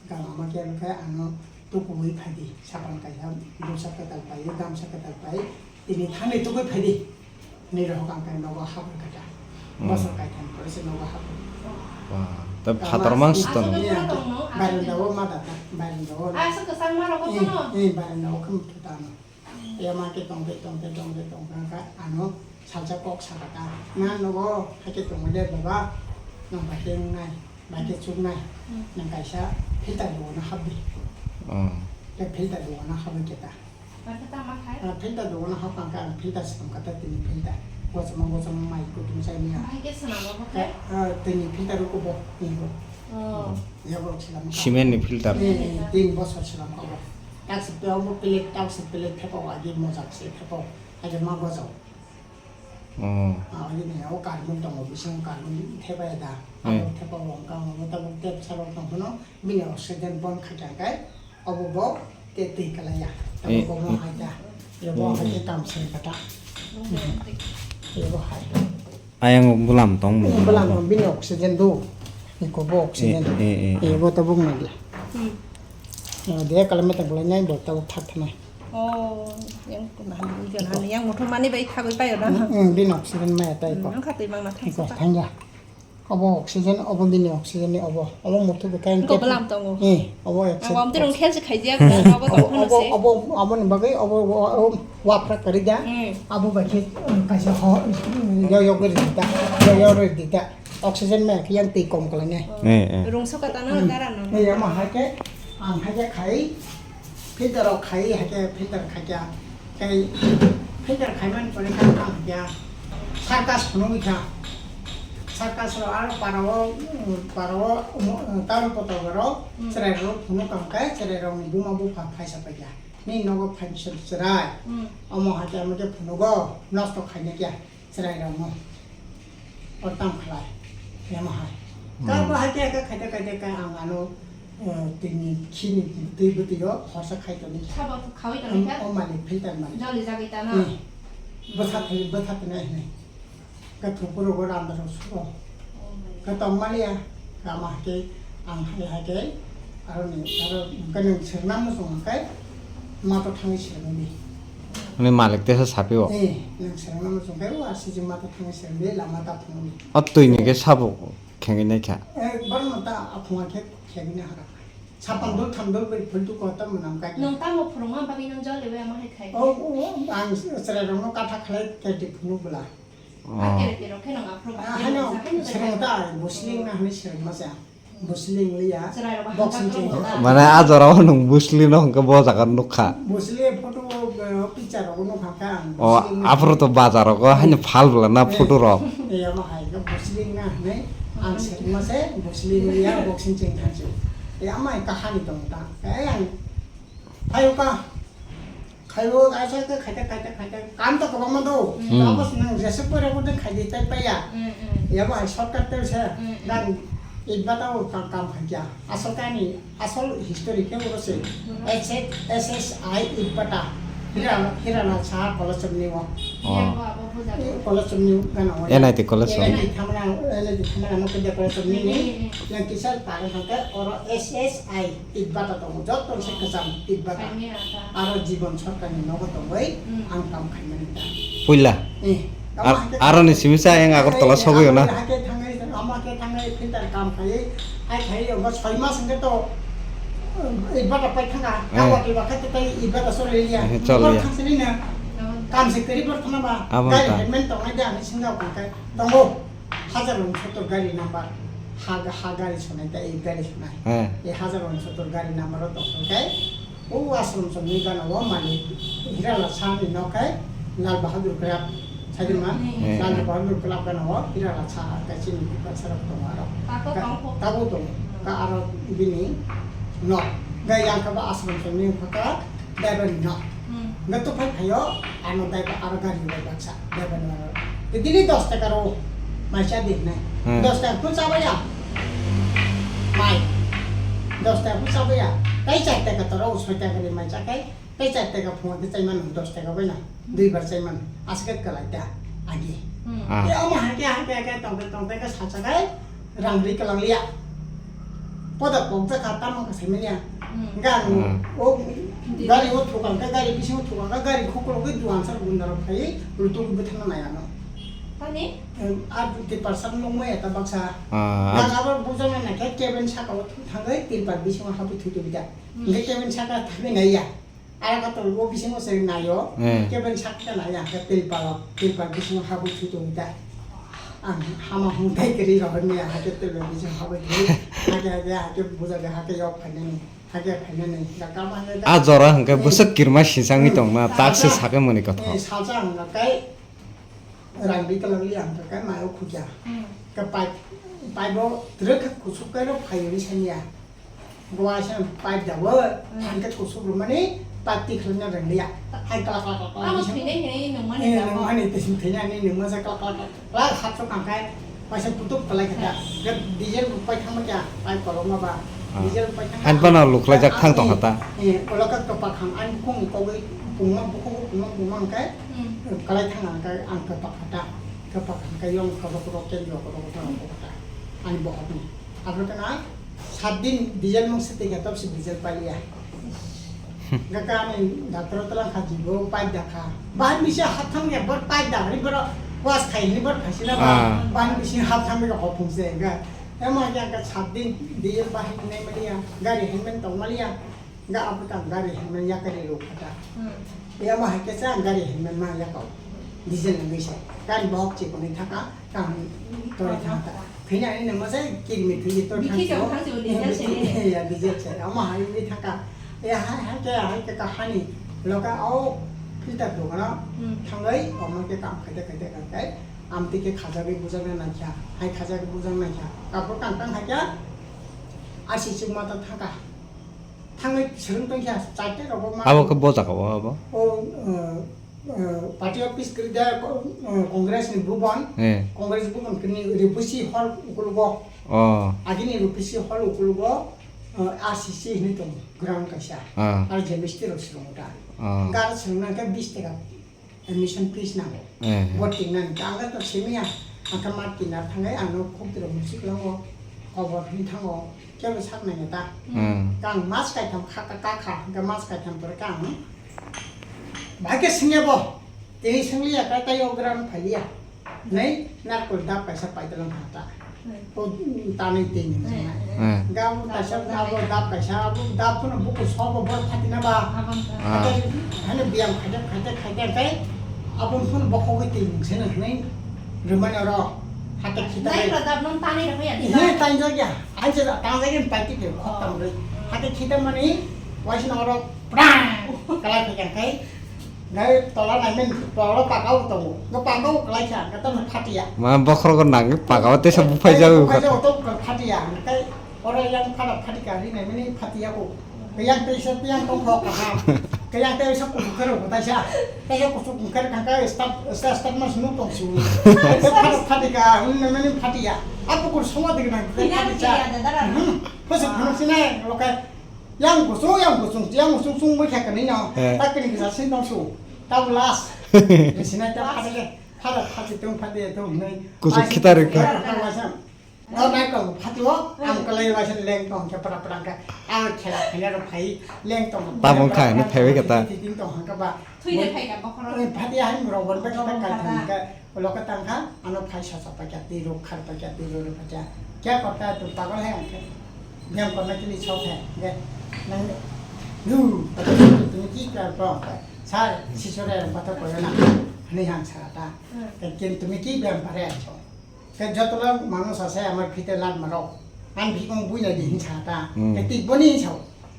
Gama ma khe rwkhe ano tukuwi phai di, sapan kaisa, bwsa kwtal pai, gamsa kwtal pai, tini thangwi tugwi phai di. Nini rok ang kai nogo habwi kata. Hmm. Bosor kaitham pore se nogo habwi. Wah, ta phator mang si tono. Barenda o ma data, barenda o. Ah, so kwchangma rok eh, no. Eh, barenda o khum tutano. Ya ma ke tong ke tong ke tong ke tong ka ka ano salsa kok sa kata. Na nogo hake tong de baba. Nang ba ke nai, ba ke chuk nai. Hmm. Nang kaisa filter bo no habwi. Hmm. Te filter bo no habwi keta. Barkha tama khai? Ah, filter dogo na hapang ka, ang filter swkang kata tini filter. Gochoma gochoma mai kutung chai niya. Bahai khe swnamo bo khe? Ah, tini filter ko bo, ni bo. Oh. Ya bo swnam ka. Cement ni filter. Eh, eh, tin bosor swnam ka bo. Tak se pe bo plate, tak se plate thepa wagi mojak se thepa. Age ma gojo. Oh. Ah, ini ya, o carbon tongo, bising carbon thepa ya da. Hmm. Abo thepa wong ka, abo tabuk tep sarok tong phano, bini oxygen bon khaja kai. Obo bo te twi kalaya. Tamo eh, bo mo eh. Haida. Yo bo eh, hai eh. Kam sen kata. Yo bo hai. Ayang bulam tong. Bulam tong bini oxygen do. Iko bo oxygen. Eh, eh, eh, eh. Yo bo tabuk nagi. Hmm. Yo dia kalau meta bulai nai bo tabuk thak thanai. Oh, yang kuna yang motor mani bai thagoi payo na. Hmm, bini oxygen maya tai ko. Hmm, ang khatoi mang na thang. Iko thangya. Obo oxygen, obo bini oxygen ni obo. Obo mutu bwkha engke. Obo lam tongo. Eh, obo oxygen. Ang wam tirong khensi khaijak, obo tong phano se. Obo, obo, obo ni bagwi, obo, obo, obo wapra kari da. Hmm. Abo bai khe, um, kaisa ho, yo, yo gori dita. Yo, yo gori dita. Oxygen ma khe yang twi kom kalai ne. Eh, eh. Rungso kata no, hmm. Dara no. Eh, ama hai khe, ang hai khe khai. Filter rok khai, hai khe filter khai kya. Tei filter khai man pore kha ang kya. Circus phunugwi kha. Circus rok aro para o, para o, um, town kotor ro, hmm. Chwrai rok phunuk tong khe, chwrai rok ni buma bupha phaisa paikha. Ni nogo phaisa chwrai. Hmm. Omo hai khe, omo khe phunugo, nosto khaina kya. Chwrai rok no. O tam khlai. Emo hai. Hmm. Ka bo hai khe khaida khaida khe ang ano, eh, tini khini twi bwtwi o khorsa khai toni. Sabo khawi toni kha? O malik filter malik. Joli jagwi tano. Hmm. Bwsa thwi, bwsa thwinai hinwi. Khe thwngkhurogo randa rok sugo. Khe tongmani ya, kama hai khe, ang hai hai khe, aroni, aro hwnkhe nwng sirna muchung hwnkhe, mato thangwi sirwngdi. Hwnwi malik teisa sapio. Eh, nwng sirna muchung khe, o asijwk mato thangwi sirwngdi, lama ta phunukdi. O twini khe sabo khengwi naikha. Eh, borokno ta aphunga khe khengwi nahara. Sapang dul tham dul bai phul tu ko tam manam kai. Nwng tamo phwrwngma bagwi nwng jol lebai ama hai khai. O, o, o, ang chwrai rokno katha khlai khe di phunuk bwla. Oh. Kere kere khe nwng aphuru Ah, bai hano, nwng sa, hano sreng ta, busling na hwnwi sreng ma sa. Busling liya, Chwrai rok boxing bahai cheng. Mane a jora o nwng busling no hwnkhe bo jaga nukha. Busling photo, uh, picture rok nukha khe ang. Oh, busling na aphuru to bazar rogo haino phal bwla na Eh, photo rok. Eh, ama hai khe busling na hwnwi ang sreng ma se, busling liya, boxing cheng thansu. Eh, ama hai kahani tong ta. Eh, ang phaio ka. Khaio, kaisa khe khaita, khaita, khaita, kam to kwbangma do. Hmm. Tamo se nwng jesuk pore bo de khaidi tai paiya. Hmm, hmm. Yabo hai shortcut tel se, Hmm, hmm. nang ibata o kam, kam khaikya. Asol kani, asol history khe uro se. Hmm. S S, S S I ibata. Hira, Hirala Saha College of New York. Oh. Yabo abo buja ko. College of New Ghana o. N I T College of N I T thamna, N I T thamna no kede College of New. Hmm, hmm, hmm. Yang kisar pare hangke oro S S I. Itbata tongo, joto se kwcham itbata. Kaimia ta. Aro Jibon Sarkarni nogo tongwi Hmm. ang kam khaimani ta. Puila? Eh, Ar-, tamo hake aroni simi sa yang Agartala eh, sogwi amo na? Hake thangwi, amo hake thangwi filter kam khaiwi, hai khaiwi, obo soi mas hwnkhe to, eh, itbata pai thangkha. Eh. Kabo kiba khe tei itbata choli liya. Eh, choli liya. Bor thangsi nini. Kam se kwrwi bor thangma ba. Abo Gari ta. Helmet tongnai de ani singa hwnkhe tongo. Hajar unsottor gari number, ha, ha gari sonai ta, e gari sonai. Eh. E hajar unsottor gari number o tong khe, o ashram songni gana o mani Hirala Saha ni nok khe Lal Bahadur Club, saidima, Eh. Lal Bahadur Club gana o Hirala Saha khe chini bwsa rok tongo aro. Tato Ka-, tong kho. Tabo tongo. Ka aro bini nok. Gai yang khe ba ashram songni phaka Bebani no. Hmm. Hingke tuphai phaio, ano daiba aro gari bai baksa, bebani aro. Te dini dos taka ro, mai cha di hinai. Hmm. Dos taka phun chabaya. Mai. Dos taka phun chabaya. Tai char taka toro, soi taka ni mai chakai. Tai char taka phun ke chai mano, dos taka bai na. Dui bar chai mano. Aswk ke kalai ta. Agi. Hmm. Ah. Te omo hake, hake, hake, tongke, tongke, ke sachakai. Rang ri kwlang liya. Poda pokjak kha, tamo kha saimanya. Hmm. Hingke ang Hmm. o gari o thukang kha, gari bisingo thukang kha, gari khuklogwi duan sar gunda rok phaiwi lutung bwthangna nai ano. Tani? Em, a tipar sak nukmaya ta baksa. Ah, Ang ah. abo bujakna naikhe keben saka o thangwi tipar bisingo habwi thwi tubida. Hmm. Hingke keben saka thangwi naiya. Aro ka tong bo bisingo se naio, Eh. keben sak khe nai, ang khe tilpal, tilpal bisingo habwi thwi tong ta. Ang hama hung tai kri rohor ni, hake tilpal bisingo habwi thwi, hake, hake, hake buja de, hake yok phainani, hake phainani, da kama ne da. A jora hwnkhe Eh. bwswk kirma sisangwi tong na, Ah, tak se ah. sake mani kotho. Eh, salsa ang kai, Rang ri kwlwng li ang khe maio khukya. Hmm. Khe pipe, pipe o twrwk khe kusuk khe rw phai ri sanya. Bo waisa pipe da o, Hmm. thang khe kusuk rwmani pipe ti khwlwng na rwng liya. Hai kla kla kla kla Abo bising. Thwinai hinwi nungmani Eh, da bo. Nungmani tei thwinai ni nungma sa kla kla kla. Kla hapsok ang khe. Paisa putuk kalai kha ta. Ga diesel bo pai thangma kya, pai kolokma ba. Ah. Diesel pai thangma. Hain phano luklaijak thang tongkha ta. Eh, ulo kha kwpak ham, ani bukhung ni kogwi pungma, bukhung pungma, pungma hwnkhe, Hmm. kalai thang ang khe, ang kwpak kha ta. Kwpak hwnkhe yong kobo kobo kendro kobo kobo thang kha ta. Ani bohok ni. Abo khe na sat din diesel mung se tei kha, tabse diesel pai liya. Gakha ani doctor tlang kha jibo pai da kha. Bahai misi hap thang ya bor pai da ni bor was khai ni bor khai sina ba. Ah. Bahai misi hap thang ga hop phung se ga. Ema ya ga sat din di bahai ne mali ya. Gari helmet tong mali ya. Ga abu tang gari helmet ya kari ro kha ta. Hmm. Ema hai ke sa gari helmet ma ya kau. Diesel nang sai. Kan bohok chi ko ni thaka. Kaham tori thang ta. Thwina ani nangma se kirimi thwini tor Bikhi thang chong thang se o diesel se. Ya, diesel se. Ama hai wi thaka. Ya, hai, hai ke, hai ke kahani. Loka o filter dogana. Hmm. Thangai, omo ke kam khaite, khaite, khaite. Amtwi ke khajagwi bujang na naikha. Hai khajagwi bujang naikha. Kapur kang kang hai kya. Asi chuk mata thaka. Thangwi swrwng tongkha, chaita rogo ma. Abo khe bo jaga o abo? O, uh, uh, party office kwrwi da, uh, Congress ni bubon. Eh. Congress bubon kwrwi Ripusi hall ukulugo. Oh. Agini Ripusi hall ukulugo, uh, R C C hinwi tongo, ground kaisa. Ah. Aro jemistri rok swrwngo da. Ah. Gara swrwngna khe bis taka. Admission fees nango. Eh. Bo tingnani khe ang khe to simiya. Ang khe ma tina thangai ang no khuk diro musik lango. Kobor hin thango. Kebo sak nai ta. Hmm. Kang mas kai tham kha ka ka kha. Ang khe mas kai tham pore kang. Bhai khe singya bo. Tini singliya kai tai o gram phaliya. Nei, narkol dab kaisa paidolo wngkha ta. Hmm. O, tanwi twi ni wngkha. Hmm. Gabo kaisa, gabo dab kaisa, abo dab phano buku sobo bor phatina ba. Ah. Haino biyam khaide, khaide, khaide khe, abo phano bokhogwi twi ni wngkha hinwi rwmani oro. Hake khita nai bai. Nai dab non tanwi rwmani ya, di ba? He, tangjak ya. Ang se tangjak ya, paiti khe khok tam rwi. Hake khita mani, waisna oro prang kalai phai khe. Nai tola nai men tola pakao tongo. Nw pakao kwlaisa, nw tamo phatiya. Ma bokhorok nang pakao tesa buphai jago. Buphai jago to phatiya. Nkai oro yang phara phatika ri nai mani phatiya ko. Kayang tesa tiyang tong kho kaham. Kayang tesa kuchuk khe rw taisa. Tesa kuchuk khe kangka start start start mas nu tong su. Phara phatika ri nai mani phatiya. Apo kur soma digi nang. Phatiya. Phusuk phunuk sinai lokai. Yang kusung, yang kusung, yang kusung sung mui kha kani no. Eh. Tak kini kisa sin tong su. Tab last. Di sinai ta phade ke. Phade phade tong phade tong nai. Kusung khita rikha. Tau nai tong phade o, ang kalai waisa leng tong ke pra pra ka. Ang khela khela ro phai leng tong. Tabung khai no phai bai kata. Ting tong hang ka ba. Thui de phai ka bokhorok. Phade hai muro bon bai ka ka. Loka tangkha, ano phai sacha paikha, twi rok khar paikha, twi rok paikha. Kya korta tu pagal hai angkhe. Biyam korna ke liye chok hai. Ge, nang, nu, tumi ki kar pa? Sir, sisore ang kotha koyo na. Hani hang sara ta. Ke kin tumi ki biyam pare acho. Ke jotola manu sase amar phite lat maro. An bhikong buina di hin sara ta. Ke tik boni hin sao.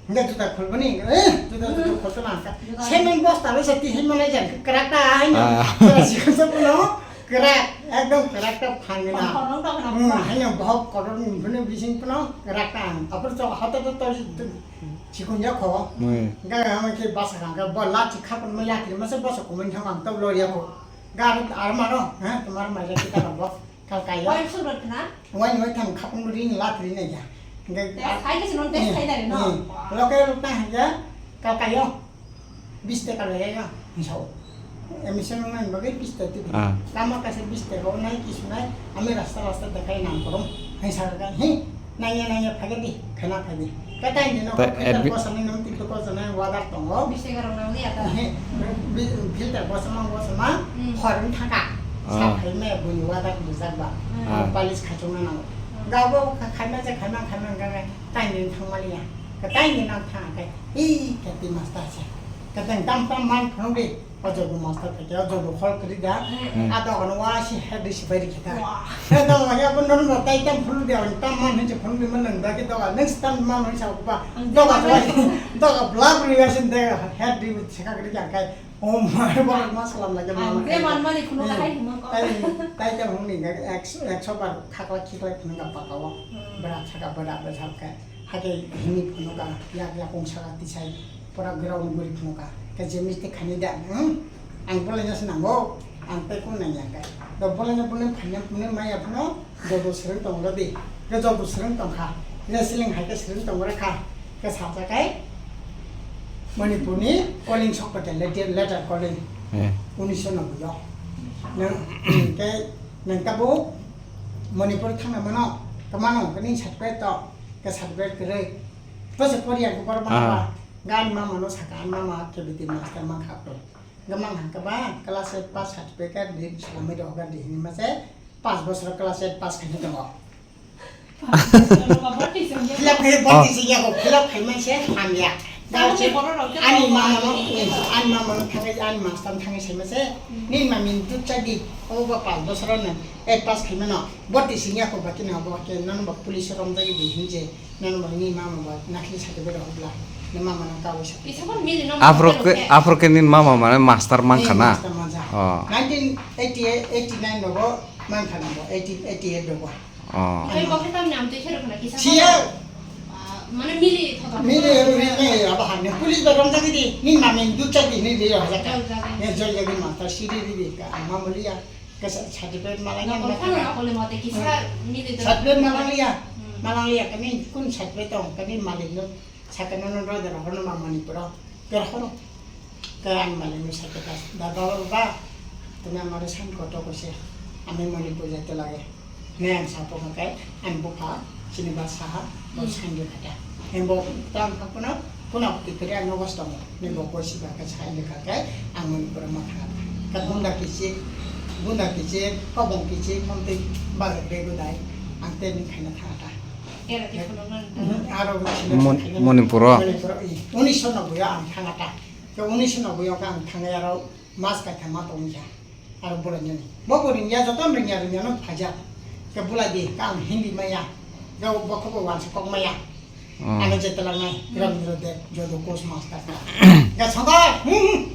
Hingke juta khulbani, eh, juta, juta khulto nangka. Juta. Cement bosta le sati himma nai jang, krak ta hai no. Ah. Juta sikon sa puno, krak, ekdom krak ta phangna. Kono, kono, kono. Hmm, hai no, bahok kotor ni phunu bising puno, krak ta. Apor to, hoto to, to, sikon ya kho. Hmm. Ga, ga, ma ke basa ga, ga, ba la chi khapon ma ya ki, ma se basa ko men thang ang to lo ya kho. Ga, ar ma no, ha, tomar ma ya kita ka bo. Kalkayo. Wai sura khna? Wai wai thang khapung ri ni lat ri nai ya. Hingke, test khai ke sino test khai dari no. Hmm. Loke ruk ta hingke kalkayo. Bis taka le ya. Misao. Emission nang bagai bis taka tu. Ah. Lama kaisa bis taka o nai kisu nai. Ami rasta rasta dekhai nang korom. Hai sar ka hi. Nangya, nangya, phagedi, khana phagedi. Katai ni no, ta filter admi- kosa ni nung tito kosa na water tongo. Bisi garong nang liya ta. He, bi-, filter kosa mang kosa mang, hmm, horn thaka. Ah. Sa phai me buni water ni jak ba. Hmm. Ah. Polish khachung na nang. Hmm. Gabo kha-, khaima je khaima khaima ga ga, tai ni thang ma liya. Katai ni nang thang kai. Ih, kati master se. Katai tam tam man phang di. O jogo master khe, o jogo khol kwrwi da. Hmm. A dogan o wa si head risi bai rikhe ta. Wah. He dogan ya bo normal tai tam phunu de, on tam man hinse phunu de man nang da ke dogan. Next time man hinse ko ba. Ang dogan de wa, man. Dogan blab ri ga sin de head ri seka kwrwi ya kai. O ma ba ma salam lage ma. Ang de man mani phunu ka hai himo ko. Tai, tai tam phunu ni ga ek, ek so bar khakla khiklai phunu ga paka o. Hmm. Bera saka bera bera saka. Hake hini phunu ka yak yak ong saka tisai. Pura ground guri phunukha. Khe je mistake khainai da, hmm? Ang bolai no se nango. Ang tei kung nang ya khe. Do bolai no bune phanya bune maya phano joto swrwng tong rw di. Khe joto swrwng tong kha. Wrestling hai khe swrwng tong rw kha. Khe sajak khe Manipur ni calling sok patel, letter, letter calling. Eh. Unisho noboi o. Nang, khe nang tabuk Manipur thangna mano, khe mano, khe nini certificate to, khe certificate kwrwi. Bwswk poriya khe borok ma ba. Ah. Gani mama no saka, ani mama K B T master mankha to. Gamang hangka ba class eight pass certificate di salami roga di hini mase pas bosor class eight pass khaini tongo. Fill up khai boti singya ko, fill up khai mase hamya. Ani mama no, ani mama no thangai, ani master thangai sai mase. Ni mami dut chadi, o ba pas bosor no eight pass khai mano. Boti singya ko ba kini abo ke nang ba police rom jagi di hinje. Nang ba ni mama ba nakli sate bero hobla. Ni mama nang kawi sate. Aphro ke, aphro ke ni mama mane master mankha na? Master manja. Oh. Nineteen eighty-eight, eighty-nine rogo mankha na bo, eighty, eighty-eight rogo. Oh. Tei bo khe tamni amtwi khe rwkha na kisa. Siya. Ah, mane mili thothok. Mili rwkha na aba hanne police ba rom jagi di. Ni mami dut chagi ni ri hajak. Jol jagi. Ni jol jagi master siri ri ka ama mulia. Kesa certificate malai na. Nokol phano nokol ni mote kisa nini certificate malang liya. Hmm. Malang liya kani kun certificate tong kani malik no sakano no roi dara hono ma Manipur o. Ker hono. Khe ang malik no sakhe ta, "Da baba, baba, tumi amare sign koto koise, ami Manipur jaite lage." Hinwi ang sapung khe, ang bupha chini ba saha bo sign rwkha ta. Himbo tang kha phano, phano kwtwi kwrwi ang nogo tongo. Ni bo kosi ba khe sign rwkha khe, ang Manipur ma thang kha. Khe gunda kichik, gunda kichik, kobong kichik, montwi ba bego dai, ang tei ni khaina thang kha ta. Era di phano nang. Mhm, aro Mon-, Manipur o? Manipur o, i, unisho nobboi o ang thang kha ta. Khe unisho nobboi o khe ang thangwi aro mas kaitham ma tongkha. Aro bolai nani. Bo bo ringya, joto ringya, ringya no phaijak. Khe bolai di, khe ang Hindi maya. Khe bo khe bo wansa kok maya. Oh. Ano je talang nai, Rabindra Deb, joto course master. Khe songkar, hmm, hmm.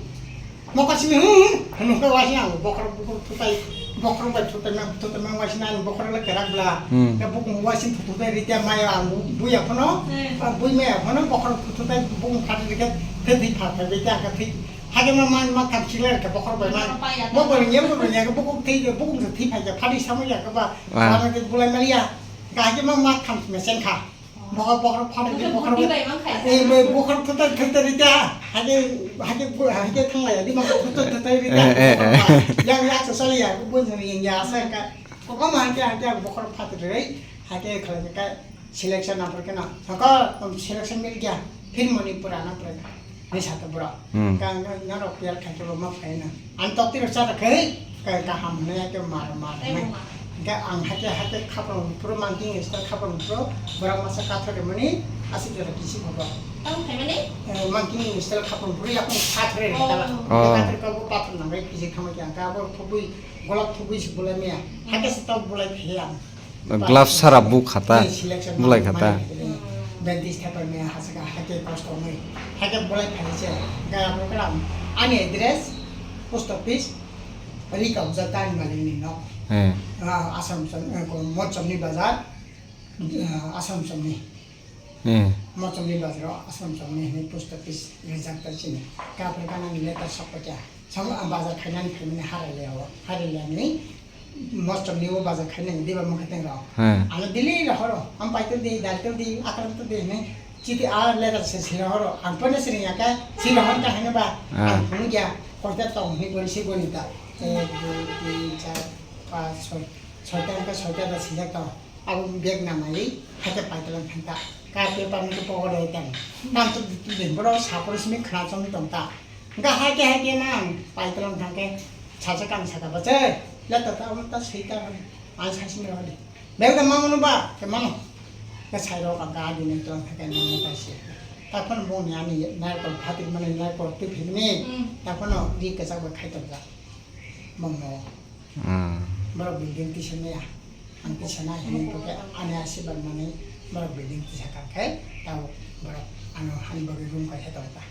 Mokar simi, hmm, hmm. Hwnwi khe waising ang bokhorok, bokhorok thutai, bokhorok bai thutai mang, thutai mang waising ang bokhorok le kerak bla. Hmm. Khe bukung waising thutai ritya maya ang bu-, buya phano, hmm, ah, bui maya phano bokhorok thutai bukung phatri khe, khe thwi pha pha bai khe, khe thwi. Hake ma, ma, ma tham chikla khe bokhorok bai ma. Bokhorok bai ya. Bo bo ringya, bo ringya khe bukung thwi, bukung thwi phai khe phatri samui ya khe ba. Ah. Sama khe bulai maliya. Khe hake ma, ma tham mesen kha. Bokhorok, bokhorok phatri, bokhorok phatri bai man khai. Eh, bai bokhorok thutai, thutai rita. Hake, hake, hake thanglai, di ma thutai, thutai rita. Eh, eh, eh. Yang, yang sosali ya, bun sami yang ya, asa ka. Kok ma hake, hake bokhorok phatri rai. Hake khalai ka selection na pore ka na. Saka, um, selection mil gaya. Phir Manipur ana pore ka. Ni sata bro. Hmm. Ka, ka, norok piyar khai ke ma phai na. Ang tok tiro cha khai, ka, kaham ne ke mar, mar ne. Ka ang hake, hake khapang puro mangking style khapang puro, borok masa kathar de mani, asik jora kisi babo. Tang khai mani? Eh, mangking style khapang puro ya pun kathar de kala. Oh. Kathar ka bo pathar nang bai kisi khama kya ka bo thubui, golap thubui si bulai maya. Hake se tok bulai phai ang. Gloves sara bu khata, bulai khata. Bendis thapa me hasaka hake kosto me. Hake bulai phai se. Ga program. Ani address, post office, Rika Uja Tan Mali ni nok. Eh. Ah, Assam Som, eh, ko Mochom ni bazar. Ah, Assam Som ni. Eh. Mochom ni bazar, Assam Som ni post office rijak ta chini. Ga program ani letter sokpa kya. Samo ang bazar khainani phaimani Haraleya o, Haraleya ni Mochom ni o bazar khainani diba mokhe teng rok. He. Ano daily rohoro, ang paito di, dalto di, akranto di, ne, chiti a letter se si rohoro, ang pone sini ya ka, si rohor ka hene ba, ah, ang phunu ya, koita tong ni boni si boni ta. Ek, dui, tin, char, panch, choi, choi ta ka choi ta da si jak ta. Abo bag nanai, hake paitala thangta. Ka paper ni pogo dai tang. Tam to tu din boro sapor simi khna chong tong ta. Ga hake hake nang paitala thangke chacha kang saka bache. La ta ta ta sei ta. Ai sai simi ro de. Bag da mamo no ba, ke mamo. Ga sai ro ka ga di ne tong thangke mamo ta si. Ta phon bo ni ani nai ko phatik mane nai ko tu phimni. Ta phon no di ka sa ba khai tong ja. Mamo. Hmm. Borok building tisa maya. Ang tisa na hini poke ani asibar mani borok building tisa kangkhe tao borok ano hani bagwi room kaisa tongkha.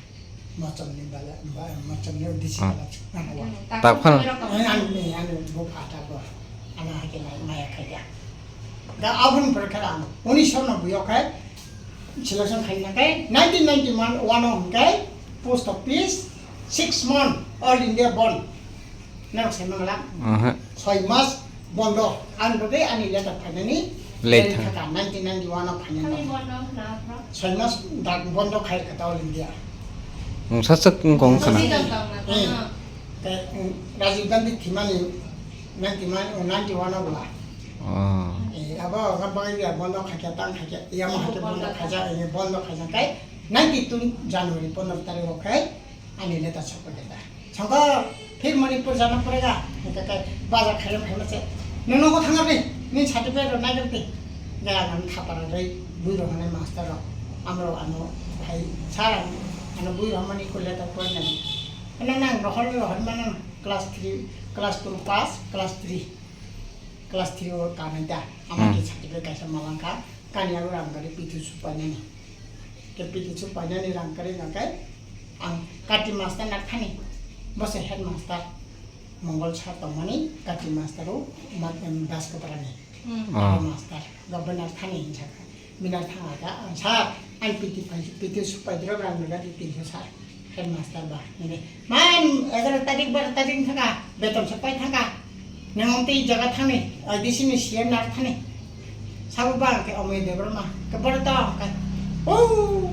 Mochom ni bala, ba, mochom ni disi bala chukna hawa. Tak phano. Ani, ani, ani bo phata bo. Ano hake nai maya khaida. Da abun pore khala ano. Unisho nobboi o khai selection khaina khai nineteen ninety-one o hwnkhe post office six month All India bond. Norok sai mangla. Aha. Soi mas bondo. Ang bwdai ani letter phainani late thaka nineteen ninety-one o phainani. Kami bondo na bro? Soi mas dak bondo khai kha ta All India. Mungsa chak wng kong khana. Sasi dam dam na. Eh. Te, um, Rajiv Gandhi thimani ninety-one, oh, ninety-one o bwla. Oh. Eh, abo ga bai ya bondo khaikya tang khaikya ya mo hake bondo khaja, eh, bondo khaja kai ninety-two January pondro tarik o khai ani letter sokoi da. Sangko phir Manipur jana pore ga, hingke kai bazar khailem khaima se. Nung nogo thangari, ni certificate rok naigar di. Ga ang thapara rei bui rok hwnwi master rok. Amro ano hai sir ano bui rok mani ko letter pore nai. Nang nang rohor rohor manang class three, class two pass, class three. Class three o kanai da. Ama hmm. Ke certificate kaisa malangkha. Kani abo rang kari P T supainani. Ke P T supainani rang kari nangkai. Ang kati master nak thani. Bose headmaster. Mongol sir tongmani kati master o ma-, em, Das Koprani. Hmm. Ah. Headmaster. Governor thani hinjaka. Minar thang aga, ang sir, ang P T pai, P T supai drop rang naga di tin sir, headmaster ba, ini, man, egaroh tarik, baro tarik thangka, beton se pai thangka, nang tei jaga thangni, D C ni C M nar thani, sabo ba ke Omoy Debbarma, ke baro ta, ke, oh,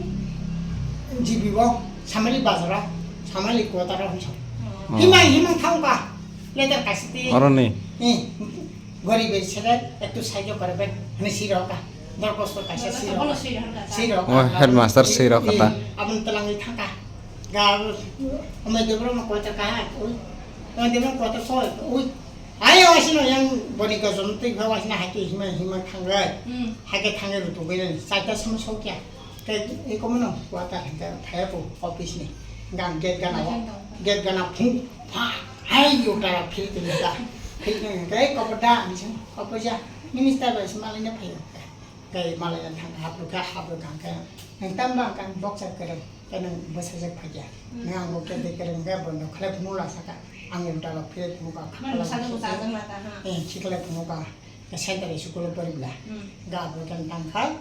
G B bo, Samali bazar o, Samali quarter o hwnsa. Oh. Himai himang thangka. Letter kaisa ti. Oro ni. Eh, gori bai sere ektu saijo kore bai. Hwnwi siro ka. Dorkosto kaisa siro ka. Siro ka. Oh, headmaster siro ka ta. Eh, abang telangi thangka. Ga, amai debro ma quarter ka ha. Ui. Amai debro quarter ko. Ui. Ayo asino yang boni gojom twi pha asino hake hima hima thangai. Hmm. Hake thangai rutu goi nani. Chaita sama sokya. Ke iko mano quarter hake thaya po office ni. Gang gate gana wa. Gate gana phung. Pha. Hai yo tara phil tini ta. Phil tini ke kopoda ni sing. Kopoja. Minister bai sima lene phayo. Kei malai thang haplo khe haplo kang khe. Nang tam bang kang boxer kereng. Khe nang bwsajak phai khe. Hmm. Nang ang bo khe de kereng khe bondo khlai phunuk la saka. Ang ulta rok philai phunuk ka. Mano bwsajak bo chajak la ta ha. Eh, khiklai phunuk ka. Khe center school o pori bla. Hmm. Ga bo khe tang khai.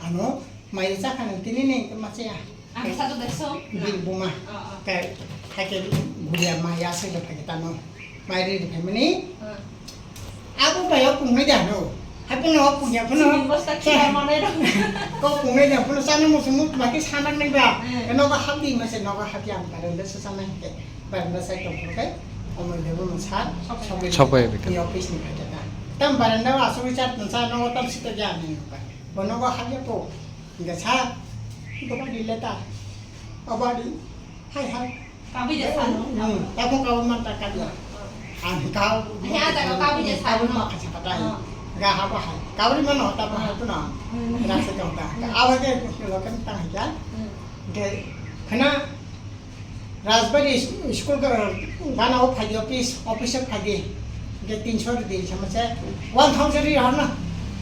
Ano mai cha kha nang tini neng ma cha ya. Ang sa do beso. Bil buma. Ah, ah. Khe, khe guria ma ya se do phai tano. Mai ri phai mani. Ah. Abo bai o pungnai da no. Hai pono o pungya pono. Sini bosta kira manai rok. Ko pungnai da pono sana mo sumu ma ke sana nai ba. Eh. Ke nogo hapdi ma se nogo hapdi am kare de sana ke. Baranda sai tong ke. Omo de bo sa. Sopai. Sopai bika. Ni office ni kata ta. Tam baranda wa so chat sa nogo tam sito ja ni ka. Bo nogo hapya po. Hingke sa, iko bari letter. O bari, hai, hai. Kabui de sano. Hmm, tabuk kabui man ta kabui. Hmm. Ang kau. He, ada ka kabui de sano. Kabui ma kasa kata. Hmm. Ga haba hai. Kabui mano tabuk hai tu na. Hmm. Rasa kau ta. Hmm. Awa ke lo kan ta hai ya. Hmm. Ke, khana Rajbari is-, school ga-, gana o phaidi office, office o phaidi. Ge tinso ri din sama se, one thousand ri hor na.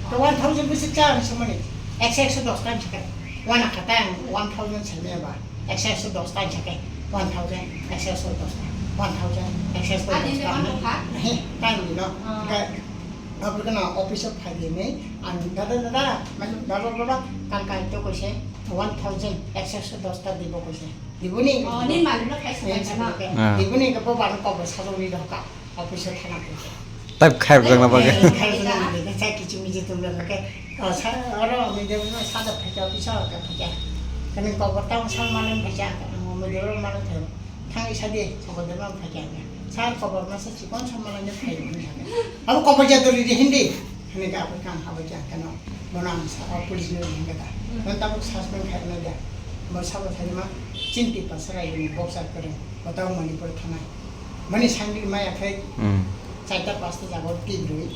To one thousand bisi cha ri sama ni. Ekso, ekso dos tan chakai. Wana kata yang one thousand sama ba. Ekso, ekso dos tan chakai. One thousand, ekso, ekso dos tan. One thousand, ekso, ekso dos tan. Adi ni one thousand. He, tan ni no. Ah. Ga, abro gana office o phaidi ni. An dada, dada, man dada, dada, kan kai to koise one thousand, ekso, ekso dos tan dibo koise. Dibuni. Oh, ni malik no khaisa khaisa no. Ah. Dibuni ke bo bano kobor sajok ni doka. Office o thana ko. Type khai rwjak na bagwi. Eh, khai rwjak na bagwi. Chai kichi miji tum le ke. Oh, sa, oro mi de no sada phaja office o ka phaja. Kani kobor tang sa malen phaja. Mo mi de ro malen phaja. Thang isa de kobor de malen phaja. Sa kobor ma sa chikon sa malen phaja. Abo kobor ja dori de hindi. Hini ka abo kang abo ja kano. Bono ang sa, o police ni ring kata. Hmm. Bono tabuk suspend khai na dia. Bo sabo thani ma chinti pasara ini boxer kere. Kotao Manipur thana. Mani sangri maya khai. Hmm. Chaita pasta jago tibrui.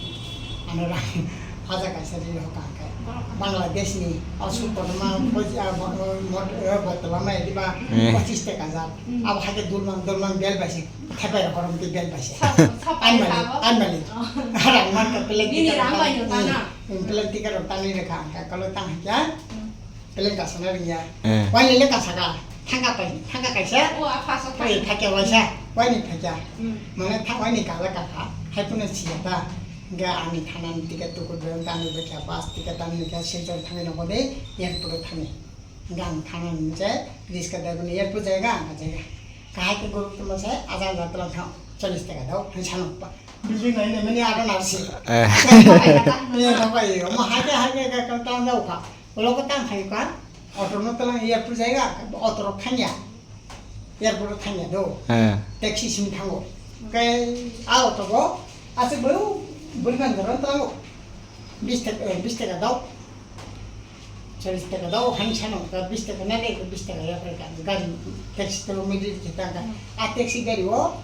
Ano rang haja kaisa ri ho kang khai. Bangladesh ni asuk kodoma boji a bo-, mo-, eh, botla maya diba. Eh. Pochis taka jar. Hmm. Abo hake dulmang, dulmang bel baisi. Thepai rok korom twi bel bai se. Sap-, sap pai Anmali, sabo. Anmali. Oh. Rang man ka pelek Bini ticket rang rok bai tang-, no tana. Hmm, pelek ticket rok tangwi rwkha ang ka kalo tang hwnkhe. Hmm. Pelek kasana rwngya. Eh. Waini le kasaka. Thangka pai, thangka kaisa. O, a phaso Pai thang. Phakya waisa. Waini phakya. Hmm. Mane tha waini kala kaka. Hai phano siya ta. Ga ani thanani ticket tukur bereng tangwi rwkha. Bus ticket tangwi rwkha. Silchar thangwi nokode. Airport o thangwi. Gang thana nungse, riska dai bani airport jaiga, ang jaiga. Kahai ke guru tuma se, aja aja tala thang, challis taka dao, han sano pa. Building nai ne mani ada narsi. Eh. Ye na bai, mo hai ke hai ke ka ka tang dao ka. Olo ko tang khai ka, auto no tala airport jaiga, auto ro khanya. Airport o thangya do. Eh. Taxi simi thango. Kai a auto bo, ase bo, buri man doron thango. Bis taka, eh, bis taka dao. Challis taka dao, han sano, ka bis taka na le, bis taka ya, ka gari, taxi to midi kita ka. A taxi gari o,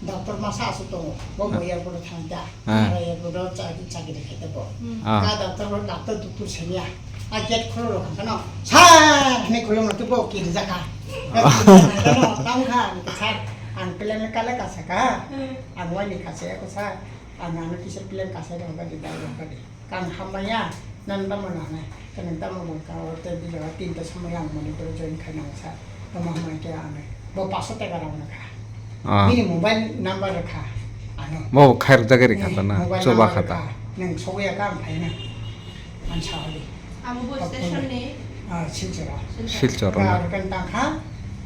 doctor masa asu tongo. Bo bo airport o thang ta. Ah. Ara airport o cha-, chakri khai ta bo. Ah. Ka doctor bo doctor duktur sanya. A gate kholo ro khang kano. Sir, hne kholo mo tu bo ki rija kha. Kano, tang kha, sir, ang plane kale ka saka. Ang wani ka se ko sir. Ang ano kisa plane ka se ro ka di dai ro ka di. Kang hamaya, nan tamo nane, kanang tamo bo ka o te bilo tinta somoi ang moni boro join khaina sa, tamo hamai ke ane. Bo paso teka rok na kha. Ah. Bini mobile number kha, ano. Bo khair jagari Eh, khata na, mobile choba number khata. Kha. Nang soya ka ang khaina. An sa holi. Amo bo station ni? Ah, Silchar. Silchar. Silchar Ka na. Kan tang kha.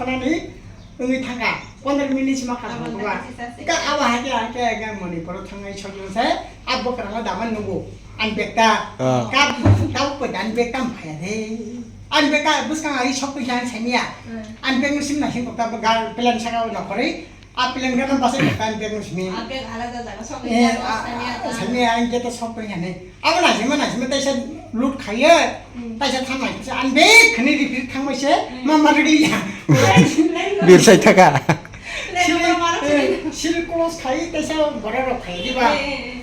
khonani wngwi thangkha, pondro minute sima kha thangkha. Ka abo hai khe, hai khe, hai khe Manipur o thangnai sokjong se, abo kwrwngno daman nugo. Ani bag ta, ka, ka bo ani bag ta phaya de. Ani bag ta bwskang ai sok twi jang samiya. Ani bag no sim na sim ta ga plan saka o nokhorwi. A plan gana basa ka ani bag no simi. A bag alada jaga sok ya, samiya ta. Samiya ani bag ta sok twi jane. Abo na sima na sima taisa loot khaiye. Taisa thangnai kisa ani bag khani repeat thangmai se. Ma ma rili ya. Bir sai thaka. Siri close khai taisa borok rok khai diba.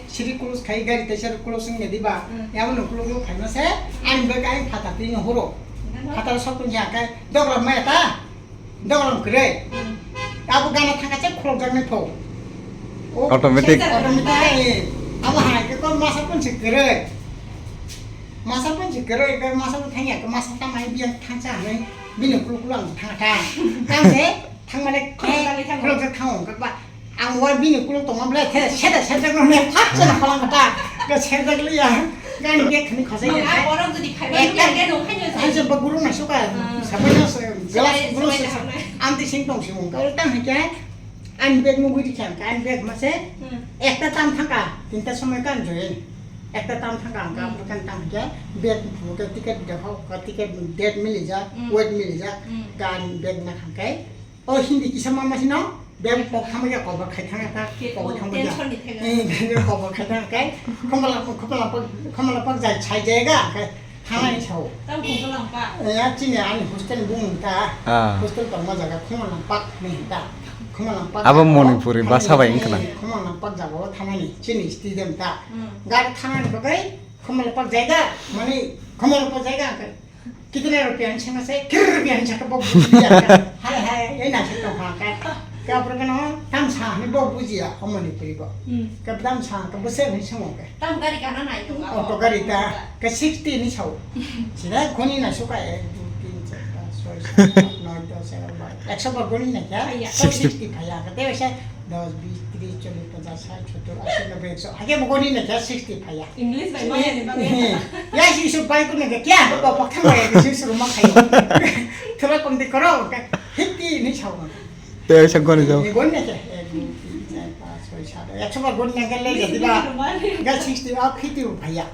Siri close khai gari taisa close wngya diba. Yabo no close khai mase. Ani bag ani phatar twi no horo. Phatar sok twi ya kai doglam maya ta. Doglam kwrwi. Abo gana thangkha se khulokjaknai pho. Automatic. Automatic ai. Abo hai khe ko masa pon se kwrwi. Masa pon se kwrwi, ko masa pon thangya, ko masa ta mai biang thangsa hai. Bini kulu kulu ang thang thang. Thang se thang mane khulokjak thang ka ba. Ang wa bini kuluk tongma ble the, seda seda no ne phak se na phalang kata. Ga seda liya. Gani bag khani khosai ya. Ang borok jodi khaiba nang ya no khainyo se. Hai se ba guru na suka. Sabai na se. Glass guru se. Am ti sing tong sing ka. Tang hai ke. An bag no gudi khan ka. An bag ma se. Ekta tam thangka. Tinta somoy kan join. Ekta tam thangka ang ka. Kan tam ke. Bag bu ke ticket de ho. Ka ticket date mili ja. Wait mili ja. Kan bag na khan kai. O Hindi kisa mama sino, bem pok thangma ya kobor khai thang ta, kobor thangma ya. Eh, bem pok khai thang kai, khomala, khomala pok, khomala pok jai chai jai ga kai, thangani sao. Tam khomala pa. Eh, ya chini ani hostel bung ta, hostel tongma jaga khomala pak ni ta, khomala pak. Abo Manipuri basa bai wngkha na. Khomala pak jaga o thangani, chini student ta. Gar thangani bagai, khomala pak jaga, mani khomala pak jaga kai. Kitne rupiya hinwi sengma se, kir rupiya hinwi sakha bo bujiya kha. Hai, hai, e na se tong kha kha. Khe aphuru kheno tam sa hinwi bo bujiya, o Manipuri bo. Hmm. Khe tam sa khe bo se hinwi swngo khe. Tam gari kana nai tong. Auto gari ta, khe sixty hinwi sao. Sida goni na suka ek, dui, tin, char, panch, choi, sat, aat, noi, dos, egar, baro. Ekso bar goni na kya? Iya. Sixty. Sixty phaiya. Khe tei se dos, bis, tris, chollis, ponchas, sait, sottor, asi, noboi, ekso. Hakhe bo goni na kya sixty phaiya. English bai maya ni bagwi. Ya si su bai ko na kya? Bo bo thang bai si su ma khai. Thoda kom de koro. Fifty hinwi sao. Tei se goni jao. Ni goni na kya? Ek, dui, tin, char, panch, choi, sat. Ekso bar goni na kya le jadi ba. Ga sixty, ah, fifty phaiya.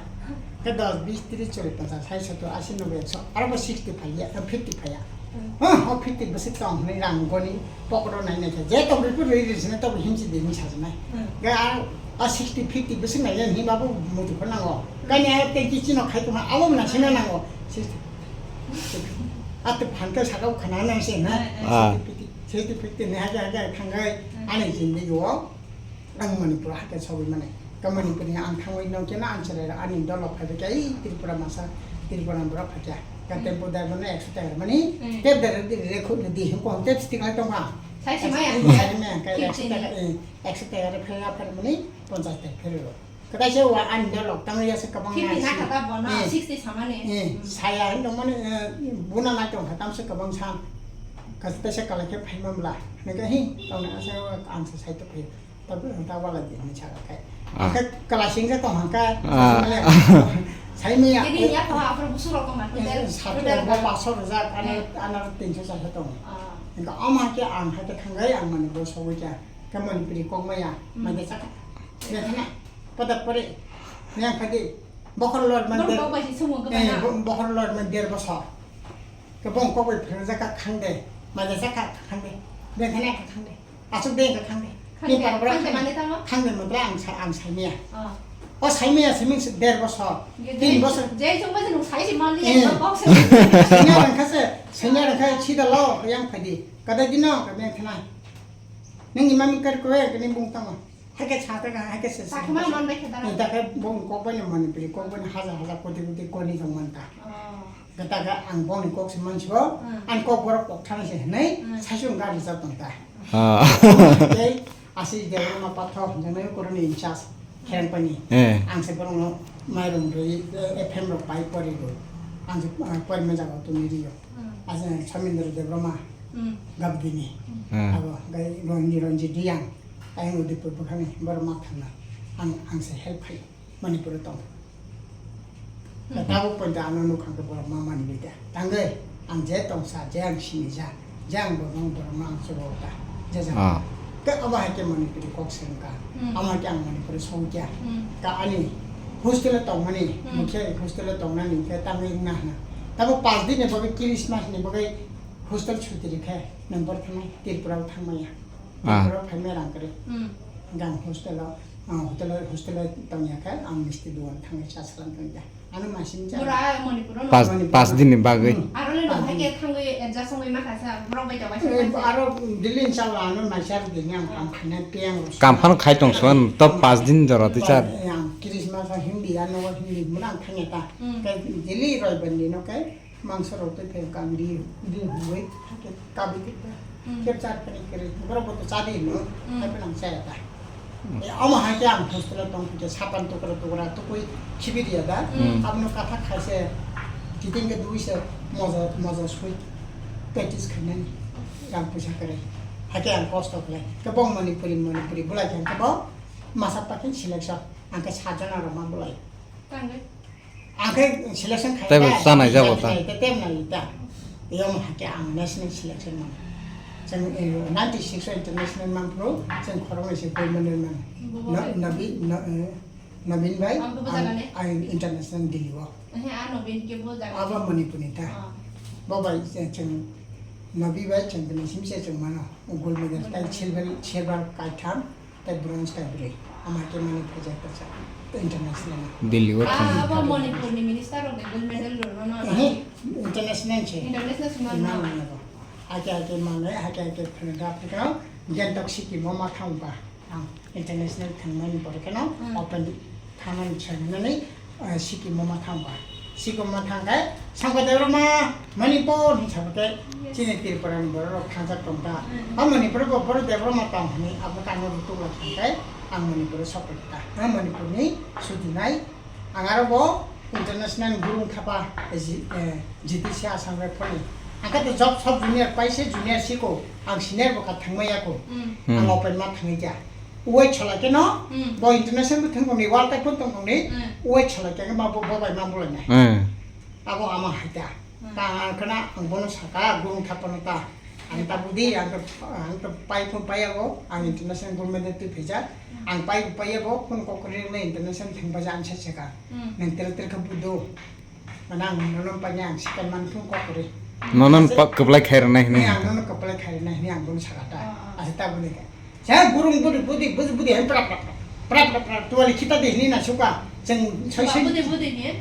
Khe dos, bis, tris, chollis, ponchas, sait, sottor, asi, noboi, ekso. Aro bo sixty phaiya, eh, fifty phaiya. Hmm. Huh, o fifty bwswk tong hinwi rang goni pocket o nai nai khe. Je tong ripui rwi rwi sini tobo himsi de hinwi sajwnai. Hmm. Ga a, a sixty, fifty bwswk nai nai hinwi babu muitu khe nango. Gani a tei kichino khai tongma abo mwnang sino nango. Sixty. A tei phan khe saka o khana nang se na. Hmm, hmm. Ah. Sixty, fifty, sixty, fifty ni hake hake thangwi Hmm. ani jindegi o. Ang Manipur hake sogwi mani. Ka Manipur ni ang thangwi nong khe na ang chwrai rok ani dolo phai khe ei Tripura masa, Tripura borok phai khe. Ka Hmm. tempo driver no ekso taka mani, Hmm. tep driver di re khu di hin kon tep stick lai tong kha. Sai si maya. Sai maya, ka Fifty ekso taka, ni. Eh, ekso taka re phai phai mani, ponchas taka phai ro. Ka kaisa wa ani dolo tang ya se kabang Fifty na na si. Kha ta bono, Eh. Sixty samani. Eh, Hmm. saya hin dong mani, eh, buna lai tong kha tam se kabang sa. Ka se ta se kala khe phai mam la. Ne ka hi, tong na sa wa ang se sai to phai. Tabi ang ta wala di ni chara kai. Ah. Angkhe kala sing je tong hangka. Ah. Sai maya. Jadi ya kau apa busur kau mah. Eh, satu ba paso rojak, ana, Hmm. ana tinso sa tong. Ah. Angkhe ama ke ang hake thanggai ang mani bo sogwi kya. Ke mani pri kok maya. Hmm. Mande chaka. Ya thana. Pada pare. Yang kadi. Bokhor lor man Bokhor der. Kok bai si sumung ke Eh, mana? Bo-, bokhor lor man der boso. Ke bong kok bai phra jaka khang de. Mande chaka khang de. De thana ka khang de. Asuk de ka khang de. Khang de, Ni para bra khang de khang de. Mane tamo? Khang de mane ang sa, ang sa maya. Ah. O sai maya siming se der boso. Ye, Tin je, boso. Je chung bai nung sai si man Eh. Ye kok se. Senya rang kha se, senya rang kha si da lo, yang phadi. Kada dino, ka meng thana. Nang imami kar ko, ka ni bung tama. Hake chata ka, hake se. Sakma man bai khada. Ni ta ka bung kok bai mani pri, kok bai haja haja koti koti koni jong man ta. Oh. Gata ka ang boni kok se man sibo, Hmm. ang kok borok kok thana se hinai, Hmm. saichung gari jat tong ta. Ah. Tei Ashish Debbarma pathor, jang nai koroni in charge, kherang pani. Eh. Ang se borok no mairum rwi, eh, F M rok pai pori rwi. Ang se, ah, pori ma jaga tumi rio. Hmm. Ashish Samindra Debbarma, Hmm. Gabdini. Hmm. Abo, gai Ronji, Ronji Diang, ayang Udaipur bukhani, borok ma thangna. Ang, ang se help khai. Manipur o tong. Hmm. Tabuk poito ano nukhang khe borok ma manwi da. Tangwi ang je tongsa, je ang sinijak, je ang borok, borok ma ang chubo ta. Je ja. Ah. Khe abo hai khe Manipuri kok se wngkha. Hmm. Amo hai khe ang Manipuri songkya. Hmm. Ka ani hostel o tongmani, Hmm. mukhe hostel o tongnani khe tangwi wngna hana. Tabuk pas din ni bagwi, Christmas ni bagwi hostel chuti rikhe nang bor thangnai, Tripura o thangmaya. Ah. Borok phaimaya rang kwrwi. Hmm. Gang hostel o, ah, hotel o, hostel o tongya khe ang misti dogan thangwi cha salam tongya. Ano masing cha. Bora Manipur o Pas, Manipur o. Pas din ni bagwi. Hmm. Aro le Pas no hai din. Khe thangwi adjust wngwi ma kha sa, borok bai tongma Eh, sa. Aro Delhi inshallah ano naisar dini ang kam khaina tiyang rw. Kam phano khai tong son, to pas din jora twi cha. Ang Christmas o Hindi ano Hindi muna ang thangya ta. Hmm. Khe Delhi roi bandi no khe Mangso rok tei phaio kang di, di hwnwi, hake kabwi tongkha. Hmm. Khe char phani kwrwi, borok bo to cha di hino, Hmm. hai phano ang chaya ta. Hmm. E, omo hai khe ang hostel o tong khe sapan tukra tukra tukui khibi riya da. Hmm. Abono kathak khai se, kiting khe dui se, moja, moja sui, practice khainani, rang puisa kwrwi. Hai khe ang kosto khlai. Khe bo Manipuri, Manipuri bulai khe ang khe bo masa pakhe selection, ang khe sajona rok ma bulai. Tangwi. Ang khe selection khai Tei bo ta, chanai jabo ta. Tei, tei, tei nai ta. Yom hake ang national selection mano. Chwng, eh, ninety six o international man pro, chwng khoroknwi se gold medal mano. Bo No-, bo Nabi-, no-, eh, Nabin bai, Ang bo ang, jaga ne? Ang international Delhi o. He, a Nabin ke bo jaga Abo ne? Manipur ni ta. Ah. Bo bai, eh, chwng Nabi bai chwng bini simse chwng mano. Gold medal Gold tai medal. Silver, silver kai tham. Tei bronze kai bwrwi. Ama khe mani project kacha. Tei international. Delhi o thang. Ah, bo Manipur ni minister rok de gold medal rwno na. Ehe, international se. International se Imam mano. Mano bo. Hake hake mano, hake hake phunukha phunukha. Gangtok Sikkim o ma thang ba. Ang international thangmani pore kheno Hmm. open thangmani chengmani, eh, Sikkim o ma thang ba. Sikomma thangkhe Sangkar Debbarma Manipur hinwi sabakhai chini Tripura ni borok rok thangjak tongkha. Hmm. O Manipur bo borok Debbarma tong hinwi abo kano rutuk la thangkhe ang Manipur o sokphaikha. Ang Manipur ni sutinai ang aro bo international gurung thapa G-, eh, G T C Assam rifle ni. Ang khe to job sob junior paise junior siko ang senior bo kha thangmaya ko. Hmm. Ang open ma thangwi kha. Uwai cholai khe no, hmm, bo international bo thang tongni, World Cup bo tong tongni, hmm, uwai cholai khe ma bo, bo bai ma bulai nai. Hmm. Abo ama hai ta. Hmm. Ta ang khna ang bono saka, gurung thapano ta. Ang ta budi, ang ta, ang ta pai phun pai abo, ang international government twi phaijak. Hmm. Ang pai pai abo, phun kokri le international thang baja ang sa saka. Hmm. Nang ter ter kha budo. Mana ang nono paina ang sikan man thung kok kori. Nono pa-, kwplai khai rwnai hwnwi. Ni ang nono kwplai khai rwnai hwnwi ang bono saka ta. Ah, ah. Asa ta buni ka. Sa gurung budi, budi, budi, budi, hai pra, pra, pra, pra, pra, pra, tuwali khita de hwnwi na suka. Chwng soi, soi. Budi, budi ni?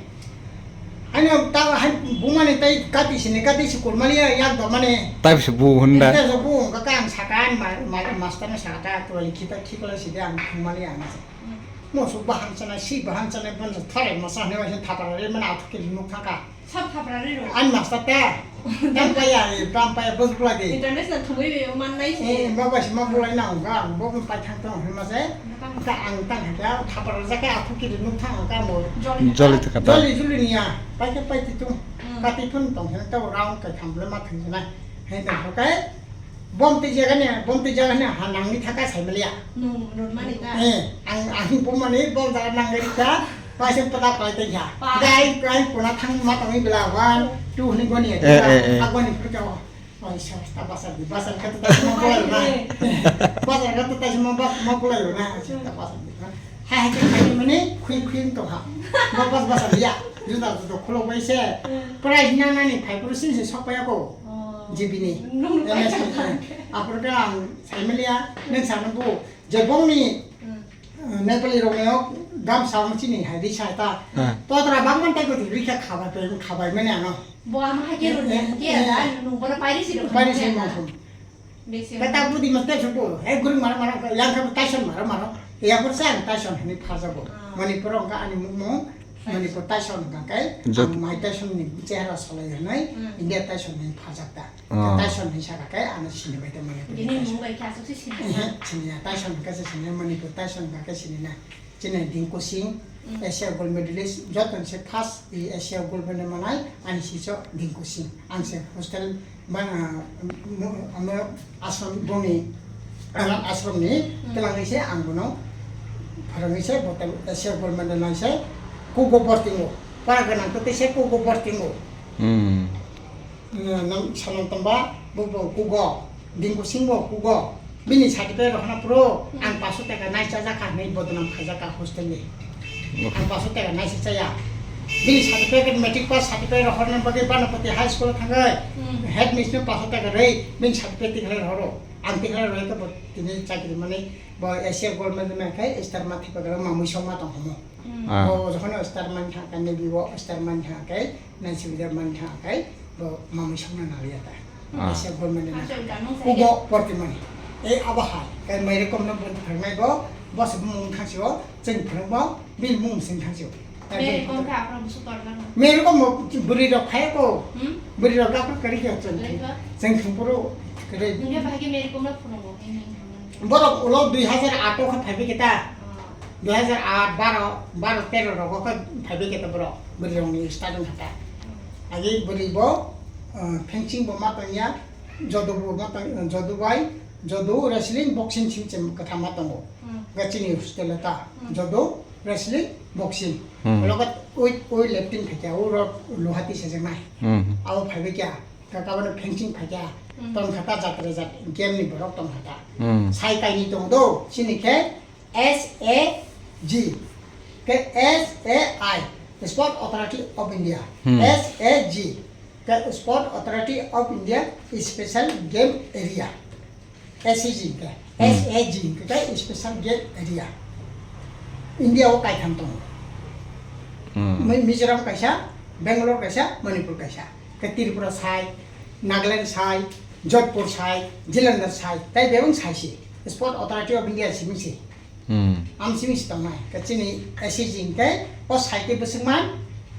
Ano ta hai bumani tai kati sini, kati si kurmani ya, yak dormani. Tai se bu hunda. Ita so bu, ka ang saka, ma, ma, master na saka ta, tuwali khita, khikla sidi ang thungmani ang. Hmm. Mosok bahan chana, si bahan chana, ban thare masa hne wasin thapra re mana athuk ke nuk thaka. Sab thapra re ro. An masa ta. Tam paya, tam paya bus bula de. International thumui be man nai se. Eh, ma bas ma bula na ga, bo pai thang thang hne masa. Ka ang tang ha thapra ja ka athuk ke nuk thang ka mo. Joli. Joli thaka ta. Joli juli niya. Pai ke pai ti tu. Hmm. Ka ti phun tong hne ta round ka tham le ma thang na. Hai ta ka. Bom twi jaga ni, bom twi jaga ni ha nangni thaka sai maliya. Nung run mani ta? Eh, ang, ang bom mani bom jaga nang gari ta, paisa pada pai tei ha. Pa. Dai, dai, puna thang ma tangwi bela one, two hni goni ya. Eh, eh, eh. Agoni pura ka. Oi, sa, ta basa di, basa kata ta ma pula na. Basa kata ta ma ba, ma pula na. Ta basa di. Hai, hai, hai, mani, khui, khui to ha. Ba, bas, basa di ya. Juta, juta, khulo bai se. Hmm. Price na, na ni, phai pura sin se sok pa ya ko. Oh. G B ni. Nung M S P, bai eh, apor ka ang family ya, neng sana bu. Je bong ni, hmm, eh, Nepali rok ne ok, gam sa ang chini hai di sa ta. Hmm. To tra bang man tai ko di rikha khabai pe, khabai mene ano. Bo ama ha ke ro ni, eh, ke eh, da, nung bo na pairi si ro. Pairi si ma phun. Besi. Kata budi mas tepsa bo, eh, gurung mara mara, yang ka Tyson mara mara. Ya pur sa ang Tyson ni phaja bo. Ah. Manipur ka ani mung mung, Manipur Tyson ka kai, jot- ang Mike Tyson ni chehra salai hanai, hmm, India Tyson ni phajak ta. Ah. Tyson ni saka kai, ano sini bai ta Manipur Bini Tyson. Mung bai kya sok si sini. Eh, sini ya, Tyson ka se sini, Manipur Tyson ka kai sini na. Chini Dinku Singh, mm, Asia gold medalist, joto se first i Asia gold medal manai, ani siso Dinku Singh. Ang se hostel bana, mo-, ano ashram boni, ano ashram ni, mm, kelang se ang bono, pharang se botel Asia gold medal nai se, kugo posting o. Para ganang to te se kugo posting o. Mm. Nang salon tamba, bo, bo, kugo, Dinku Singh bo, kugo. Bini certificate rohna pro, hmm, ang paso taka nai chajak kha, hinwi bodnam khaijak kha hostel ni. Okay. Ang paso taka nai se chaya. Bini certificate, matric pass certificate rohorna bagwi Banapati High School thangwi, hmm, head miss no paso taka rwi, bini certificate tikhlai rohoro. Ang tikhlai rohoi khe bo tini chakri mani, bo Asia gold medal mai khai, star ma thipa gara mamui soma tong homo. Hmm. Ah. Bo jokhon star man kha, kani bibo star man kha khai, nai subida man kha khai, bo mamui soma naliya ta. Ah. Kaisa government ni. Kugo portimani. E abo hai. Kai mai rokom no bon pharnai bo, bo se mung thangsi o, cheng pharang bo, bil mung sing thangsi o. Meri kom kha aphra busu torna. Meri kom buri rok khai ko. Hmm? Buri rok gapra kari kya cheng. Lengka? Cheng thang puro kare. Nungya bahagi meri kom na phunung bo. Borok ulo dui hazar aat o kha phaibi kita. Ah. Dui hazar aat, baro, baro, tero rogo khe phaibi khe to borok, bwrwi rokni starting kha ta. Agi bwrwi bo, ah, fencing bo ma tongya, jodo bo ma tong, jodo bai, jodo wrestling, boxing sing se kwtham ma tongo. Hmm. Ga chini hostel ta, hmm, jodo, wrestling, boxing. Hmm. Logot oi, oi lifting khaikya, o rok luhati sejaknai. Hmm. Abo phaibi kya, ka kabano fencing phaikya, hmm, tong kha ta jat re jat game ni borok tong kha ta. Hmm. Sai kaini tong do, chini khe, S A G, ke S A I, Sport Authority of India. Hmm. S A G, ke Sport Authority of India Special Game Area. S A G ke, hmm, S A G ke Special Game Area. India o kaitham tongo. Hmm. Mi-, Mizoram kaisa, Bangalore kaisa, Manipur kaisa. Ke Tripura sai, Nagaland sai, Jodhpur sai, Jalandhar sai, tai bebak sai si. Sport Authority of India simi si. Hmm. Am simi si tongnai. Ke chini S A G hingke o sai ke bwswk man,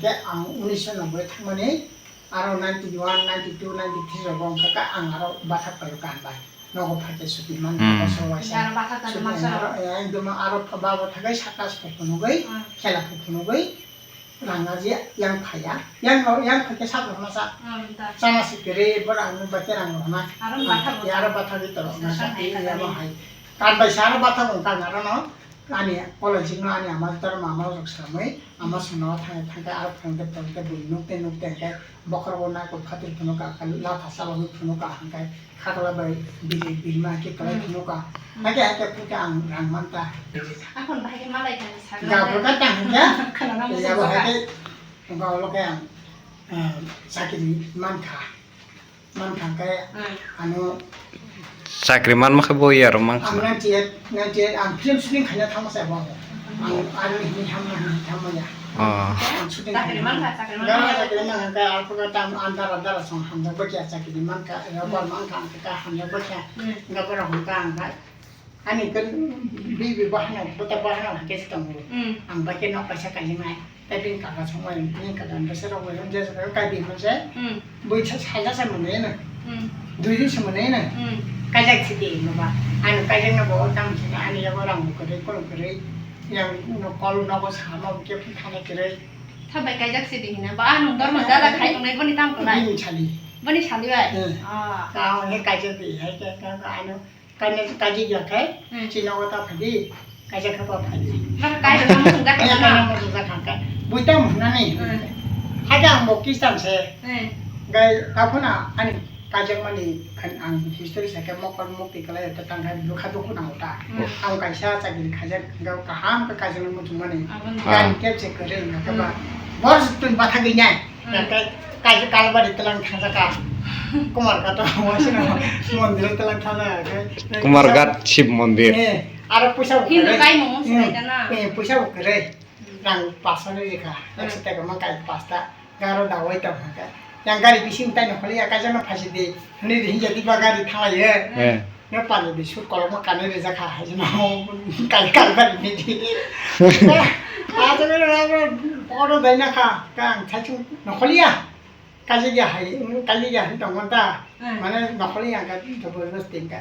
khe ang unisho noboi thangmani, aro ninety one, ninety two, ninety three rogo wngkha khe ang aro bathak paio kan bai. Nogo phaikhe suti man Hmm. bosor waisa. Aro bathak kan Suti masa aro, rok. Eh, ekdom aro babo thakai satas phunugwi, Hmm. khela phunugwi, ranga je yang phaya. Yang no, yang phaikhe sabo masa. Hmm, ta. Chana sikiri, bora ang bathak rang rok na. Aro bathak Aro bathak di toro. Sa- sa- hai Iya, kata mo ni. hai. Kan bai sa aro bathak wngkha aro no. Ani college no ani ama tor mama rok samui, ama songno thang thang khe aro thang khe tong khe bui nuk te nuk te khe bokhor bo na ko phatir phunuk ka, ka la thasa bo nuk phunuk ka hang khe khakla bai biri birma khe kwlai Hmm. phunuk ka. Hmm. Hake hake phunuk ang rang man ta. Akhon bahai khe malai thang sakla Ga bo ka tang khe. Khana na Ya bo musa hai khe ga lo khe ang, ah, chakiri man kha. Man thang khe Hmm. ano Chakri manma khe bo yaro mang ang khna. ninety eight, ninety eight ang film shooting khaina thangma se bo. Ang army hini hamma hini hamma ya. Oh. Ang shooting Chakri khaina. man kha, chakri man Gara kha. chakri man kha, ang pura tam andar andar song hamjak bo kya chakri man kha, ya bor man kha, ang kha hamjak bo kya. Hmm. Ga bor hon kha ang kha. Ani kan bibi bahana, buta bahana hake se tongo. Hmm. Ang bai khe nok kaisa kaijaknai. Tei bini kaka songmani, bini kaka ni bwsai rok bai je jaga kai di hwnse. Hmm. Bui sa salsa sa mwnwi no. Hmm. Dui din se mwnwi no. Hmm. Kaijak si di no ba. Ani kaijak no bo tam se ani yago rang bo kwrwi, kolom kwrwi. Yang no kol nogo sama bo khe phano kwrwi. Tha bai kaijak si di hina. Ba ano dormo dada khai tongnai boni tam tongnai. Bini sali. Boni sali bai. Hmm. Ah. Ka he kaijak di, hai ke ka ano. Kainwi kaijak ya khe, Hmm. chini nogo ta phai di, kaijak khe bo phai di. Nang kaijak khe muchung jak Kaijak khe na? Muchung jak kha khe. Bui tamo hwnani. Hmm. Hakhe ang bo kistam se. Hmm. Gai kaphuna ani kaijakmani khan ang history sa khe mokol mukti kwlai ta tang kha dukha dukhu nango ta. Hmm. Ang kaisa chakri khaijak hwnkhe kaham khe kaijaknai muchungmani. Aboni. Gari Ah. kebse kwrwi hwnkhe ba. Hmm. Bor twi bathagwi nai. Hmm. Hwnkhe Kaisa Kalbari twlang thangjakha. Kumarghat o waisano mondir o twlang thangjakha khe. Kumarghat Shiv Mondir. Eh, aro puisa bo Hindu kwrwi. Kaimung Hmm, swlai da na. Eh, puisa bo kwrwi. Rang paso ni rikha. Hmm. Ekso taka man kai pasta. Garo dawai tong kha. Yang gari bising tai nokholi ya kaisa no phasi di. Hwnwi hinja di ba gari thalai ye. Eh. No pani di sur kolok ma kanwi rijak kha hai no. Kali kali bari ni di. Aja no oro dai na kha. Kang thai chung nokholi ya. Kaisa ya hai, kaisa ya hai tong ta. Hmm. Mane nokholi ya ka jabardasti ka.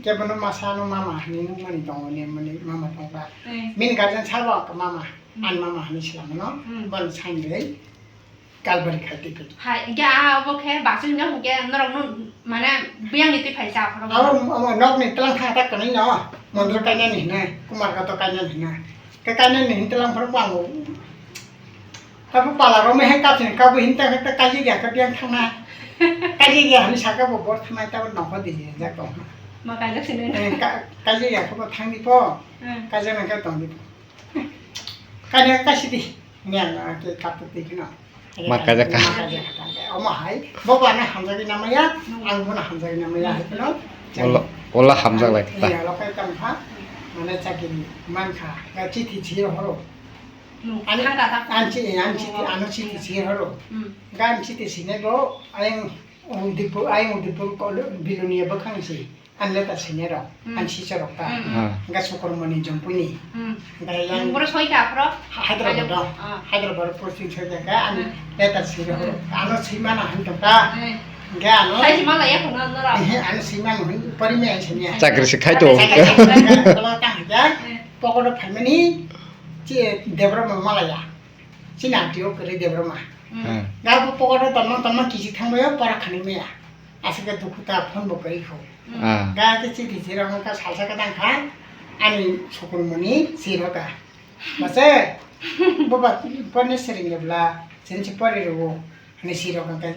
Kebono masa no mama hani no mani tong ni mani mama tong ta. Hmm. Min garden sabo ka mama. Hmm. An mama hani sila no. Hmm. Bon sign dei. Kalbari khai twi phai. Hai, hingke a obo khe baksoi no hingke norok no mane biyang ni twi phai sa aphuru. Abo, abo nok ni tlang kha ta kanwi no, mondro kainani hina, kumar gato kainani hina. Ke kainani hin tlang phuru bango. Tabu pala ro me he kapsin kabu hin ta ta kaji ya ka biyang thangna. Kaji ya hin saka bo bor thangna ta bo nokho di jak tong. Ma kaijak sini. Eh, ka-, kaji ya ka bo thang di po. Hmm. Kaji na ka tong di po. Kanya kasidi. Nya na ke kapu ti kino. Ma kaja ka. Ma kaja ka. Omo hai. Bo ba na hamjagwi namaya. Ang bo na hamjagwi namaya hai kino. Ola, ola hamjak lai ta. Iya, lo kai tam ha. Mane chakiri man kha. Ga chithi chiro horo. Ani, thang ka ta. An chi, an chithi, ano chithi chiro horo. Hmm. Ga an chithi sine bo, ayang Udipur, ayang Udipur ko Bilonia bakhang si. An letter sini rok, hmm, an sisa rok ta. Hmm, hmm. Ah. Hingke Sukurmoni Jompuni. Hmm. Hingke yang boro soi kha aphro? Ha-, Hyderabad Ayo. Do. Ah. Hyderabad posting soi kha, an, hmm, letter sini rok. Hmm. Ano sima na han tong ta. Hmm. Hingke ano sai sima la ya kono no ra. Eh, ano sima no hin, pori me ai sini ya. Chakri se khai to. Chakri se khai to. Kalau ta hingke, hmm, pokoro phaimani, chi Debra mama la ya. Chini atio kere Debra ma. Hmm. Hmm. Ga bo pokoro tongma tongma kisi thangbayo, pora khani me ya. Asike dukhu ta phone bo kari kho. Ah. Ga ke chithi chiro wngkha salsa kwdang kha ani Sukurmoni chiro ka. Mase, boba porne sering le bla, sensi pori rwo, ani chiro ka kai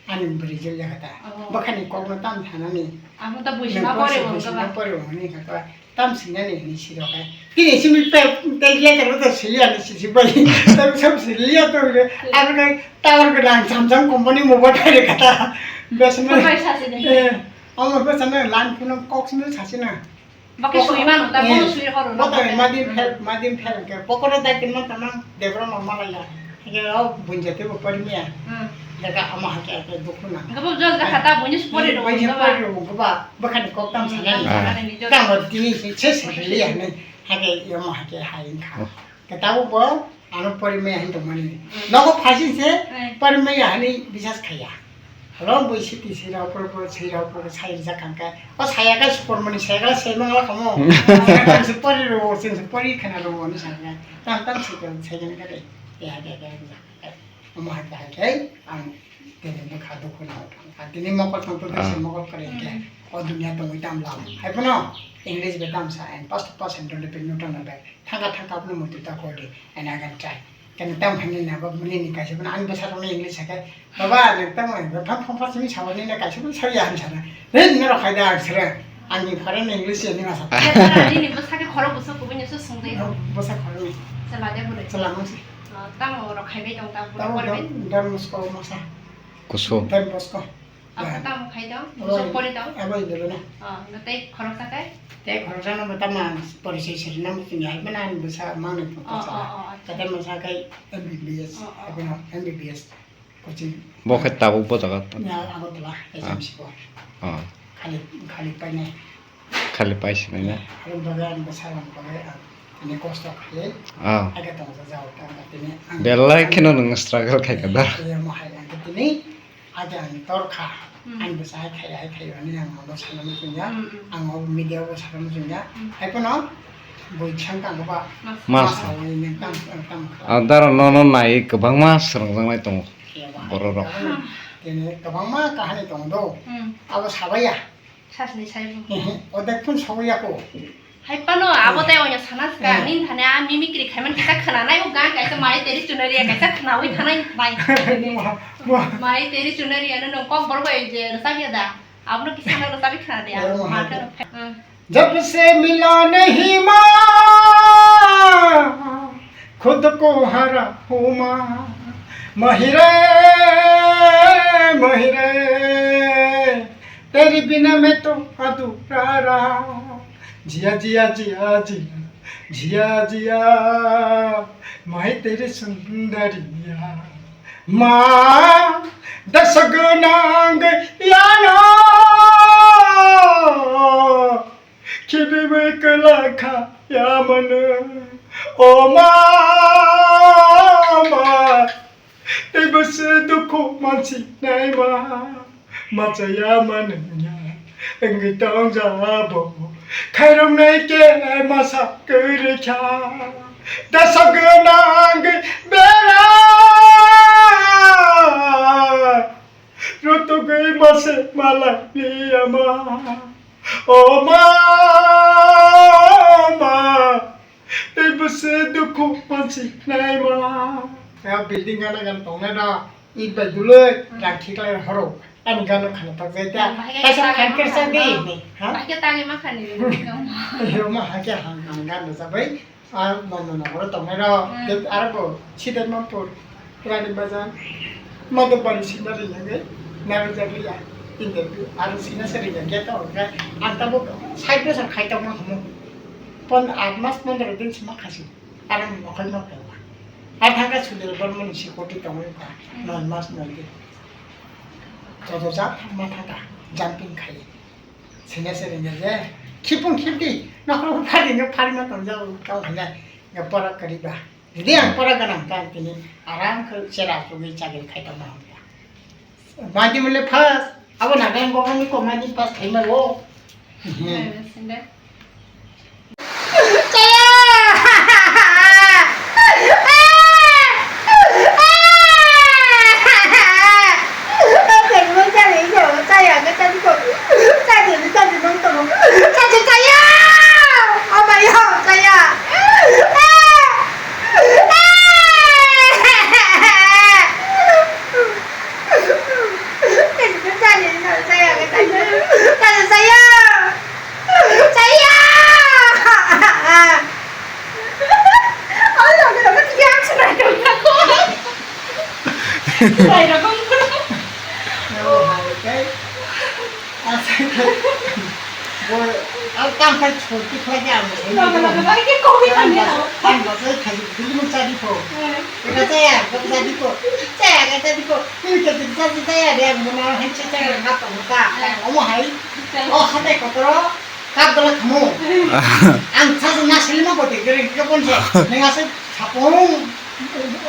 ani bri jil ya kata. Oh. Bokhani kokno tam thanani. Amo ta buisima pori wngkha ba. Buisima pori wngkha ni kha. Tam sinani hinwi siro khe. Tini simi pe, pe letter bo to siliya ni sisi bai. Tam sam siliya to re. Aro kai tower gwnang Samsung company mobile thai re kata. Besma. Bai sasi de. Eh, omo besma lan phone kok simi sasi na. Bakhe sui mano ta, eh, bono sui horo. Bo to madin fel, madin fel ke. Pokoro dai kin man tamang Debra mama la ya. Hingke o bunjate bo pori miya. Hmm. Daga ama hake ake dukhu na. Hingke bo jol jakha ta bunyi su pori rok bunyi ba. Pori rok ba, bakhani kok tam sanani. Hmm, sanani jol. Tamo tini se, se, se, liya ne. Hake yomo hake hai wngkha. Oh. Ke tabo bo, ano pori maya hin tongmani. Hmm. Nogo phasi se, hmm, pori maya hani bisas khaya. Halo bui siti sira upor upor sira upor sai rijak kangkhe. O saya khe Sukurmoni saya khe sai mangla kamo. Saya khe se pori ro, se pori khana ro ni saya khe. Tam tam se khe sai khe kare. Ya ya ya ya. Omo hai hai khe ang tini bwkha dukhu na kha. Tini mokol tong to se mokol kare khe. O dunia tongwi tam lam. Hai phano English be tam sa and first person don't be no tong be. Thangka thangka phano muitu ta kho de. And I can try. Kani tam hani na ba muni ni kaisa phano ang bwsa rok ni English sakhe. Baba, nwng tamo, phang phang phang simi sabo nini kaisa phano sawi ya hinwi sana. Hei, nini rok hai da ang sere. Ang ni foreign English ya ni masa. Nini bwsa khe khorok bwsa kubui ni swngdwi. Bwsa khorok ni. Chwla de bwrwi. Chwla mangsi. Tamo rok hai bai tong ta bwrwi. Tamo pore bai. Don, don musko masa. Kusu. Don musko. Abo tamo khai tong. Abo, musko pori tong. Abo indelo na. Oh, no tei khorok sa kai? Tei khorok sa no tamo porisai siri na muchung ya. Mana ni bwsa mang ni tong sa. Oh, oh, oh. Kata masa kai M B B S. Oh, oh. Abo no M B B S. Coaching. Bo khe tabuk bo jaga. Ya, Agartala, ah. H M C ko. Ah. Khali, khali painai. Khali paisi nai na? Aboni bagwi ang bwsa rok bagwi ang tini kosto khlai. Ah. Aga tong jao tang tini ang. Belai kheno nwng struggle khai ka da? Ya, mo hai ang tini aga ang tor kha. Hmm. Ang bwsa hai khai, hai khai ani ang abo sana muchung ya. Hmm, hmm. Ang o media o sana muchung ya. Hmm. Hai pono bui chang kang ba. Mas. Mas. Mas awai ni tam, tam kha. Ah, daro no, no nai kwbangma swrwngjaknai tongo. Borok rok. Tini kwbangma kahani tongo do. Hmm. Abo sabaiya. Sasni saibo. Odek phun sabaiya ko. Hai pano abo tei oya sana ska. Hmm. Nin thane a mimicry khaiman kisa khna nai o gang kaisa mai teri chunaria kaisa khnawi thanai bai. Mo, mo. Mai teri chunaria no kok borok bai je rwchapya da. Abono kisa no rwchapwi khna de. Eh, mo, ma hai kheno. Hmm. जब से मिला नहीं माँ, खुद को हारा हूँ माँ। माही रे, माही रे, तेरे बिना मैं तो अधूरा रहा। जिया, जिया, जिया, जिया, जिया, जिया, मैं तेरी Sundariya. Ma, dasa gwnang yano, khibiwi kwlakha yamano. O ma, ma, teibo se dukhu mansi naima, machaya manungya. Wngwi tongjabo khairoknai khe masa kwrwi kha, dasa gwnang bera rutugwi mase malai liyama. O ma, ma, tei bwswk dukhu mansi naima. Ya building gana gana tongnai da. It bai duloi, hmm, rang khiklai horo. Ani gano khana tak jai ta. Hmm, bahai kaisa kaisa tangwi kersa ma di khani. Ni, ha? Bahai kaisa tangwi ma khani. Yo ma ha khe hang hang gan da sabai. A no no no horo tongnai ro. Hmm. Aro bo Siddharth Manpur, Rani Bazar, Madhubani sina ri yagai. Naro jagri ya. Interview. Aro sina seri ya. Geta hor kai. Anta bo side bo sa khai tong ma homo. Pon at mas pondro din sima khasi. Aro mo khai ma pela. Ar thangka sudel bon mon si koti tong ma. Noi mas noi din. Joto jat thangma thangka, jumping khai. Sene sere nge je, khipung khipdi, nokro phari no phari ma tong jao, tong hanya, ya pora kariba. Jadi ang pora ganang ta tini, aram khe chera chugwi chagri khai tong ma hong ya. Madi mule phas, abo na dang bo ni ko madi pas khai ma go. Sende. Saya! Saya! Allah, kenapa tiga aku sudah ada aku? Saya dah bangun. Oh, hai, kai. Asal kai. Bo, al kam kai chhoti khlai ke ang. Logo, logo, logo, ke kopi kan dia. Kan bahasa, kan bahasa khai, dulu mencari po. Eh. Eka chaya, eka chaya dipo. Chaya, eka chaya dipo. Ini ke bisa sih chaya dia guna hai chaya ngap muka. Omo hai. Oh, hatai kotoro. Kap dala khamu. Ang sa na sili ma bote gere ke pon se. Neng asa sapung.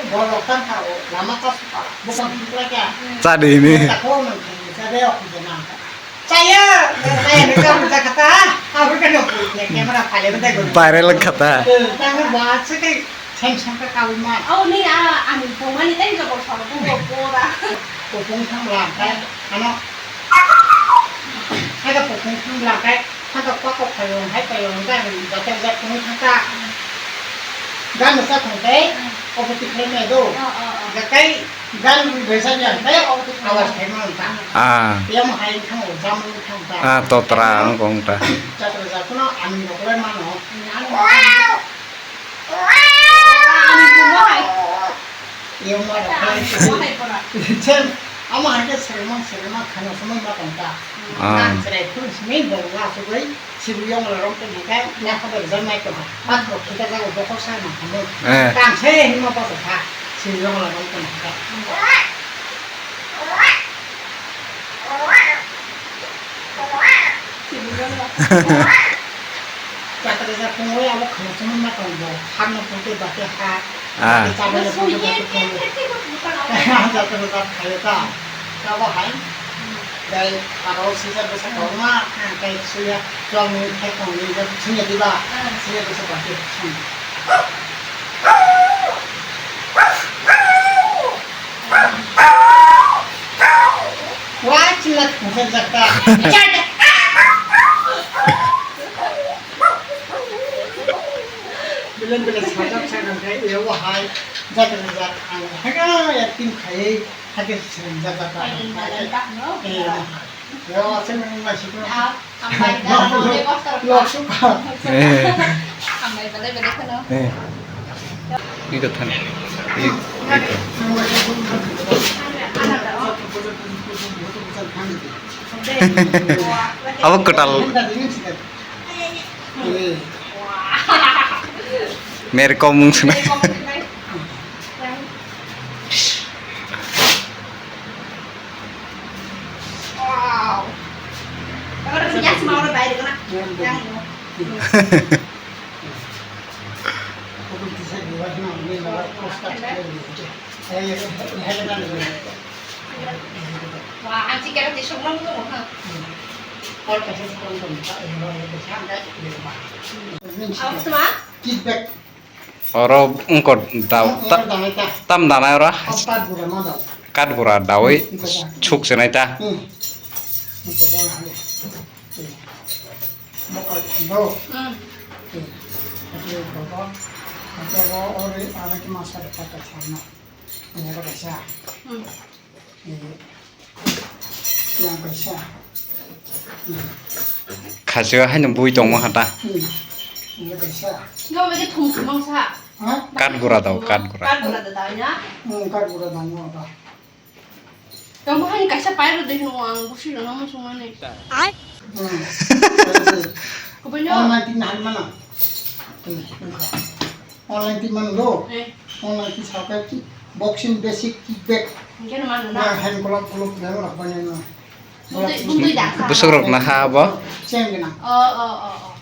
Borok tan kha o. Lama ta suka. Bukan suka kya. Chadi ini. Tako nang chaya o kujana. Chaya, chaya ni kamu jakata, aku kan yang punya kamera pale bentai gue. Viral kata. Kamu bahas sih kayak sem sem ke kawin mah. Oh ni ah, ani pemani tadi juga kalau sama gue bola. Popung sang langkai, ano. Ada popung sang langkai, ada kok kok kayu, hai kayu, ada yang jatuh jatuh pung kata. Dan masa kongkai, opo tikhai medo. Jakai, Gan bai sa ya, bai awas khai ma ta. Ah. Yang hai khang o jam khang ta. Ah, totra ang kong ta. Jatra jatra no ani rok lai ma no. Ani ko mo hai. Yang ma rok lai. Mo hai pora. Chen, ama hai ke seremon serema khana semon ma kong ta. Ah. Ang serai phun sini bol la su bai. Sibiyong lorong tong hingke, ya khabar jam nai tong ha. Patro kita jago bokor sa ma khamu. Eh. Tang se himo patro ha. Sibiyong lorong tong hingke. Patro ja kungoi abo khamu chumui ma tong bo. Hamno pute bate ha. Ah. Bate chabo le pute bate khamu. Patro ja khayo ta. Chabo hai. Tei aro sijak bwsa kwbangma, tei suya, chwng ni thai tong ni jak sunya diba, suya bwsa ba khe sung. Wa chila thungsa jak ta. Bilen bilen sajak sajak khe, e wahai, jak jak ang, haga ya tin khai. Hake seng jata ta. Hai, hai, hai. Eh, yo, seng nang nasi ko. Ah, hambai da, hambai da. Lok suka. Eh. Hambai balai balai kono. Eh. Iko than. I, iko. Abo kwtal. Eh. Mere komung sene. Mere komung sene. Oro wngkor da, tam danai oro. Katgura dawi suk chenai ta. Khacheo haino bui tongma kha ta. Katgura daw, katgura. Tamo hani kaisa pairo de no ang busi no mo sungane. Ai. Kubaino. Online tin mano do. Eh. Online tin sa ka ki boxing basic kickback. Hingke no mano na. Na hand glove glove na rak bani na. Bundui, bundui da. Busuk rok na ha bo. Cheng na. Oh, oh, oh, oh.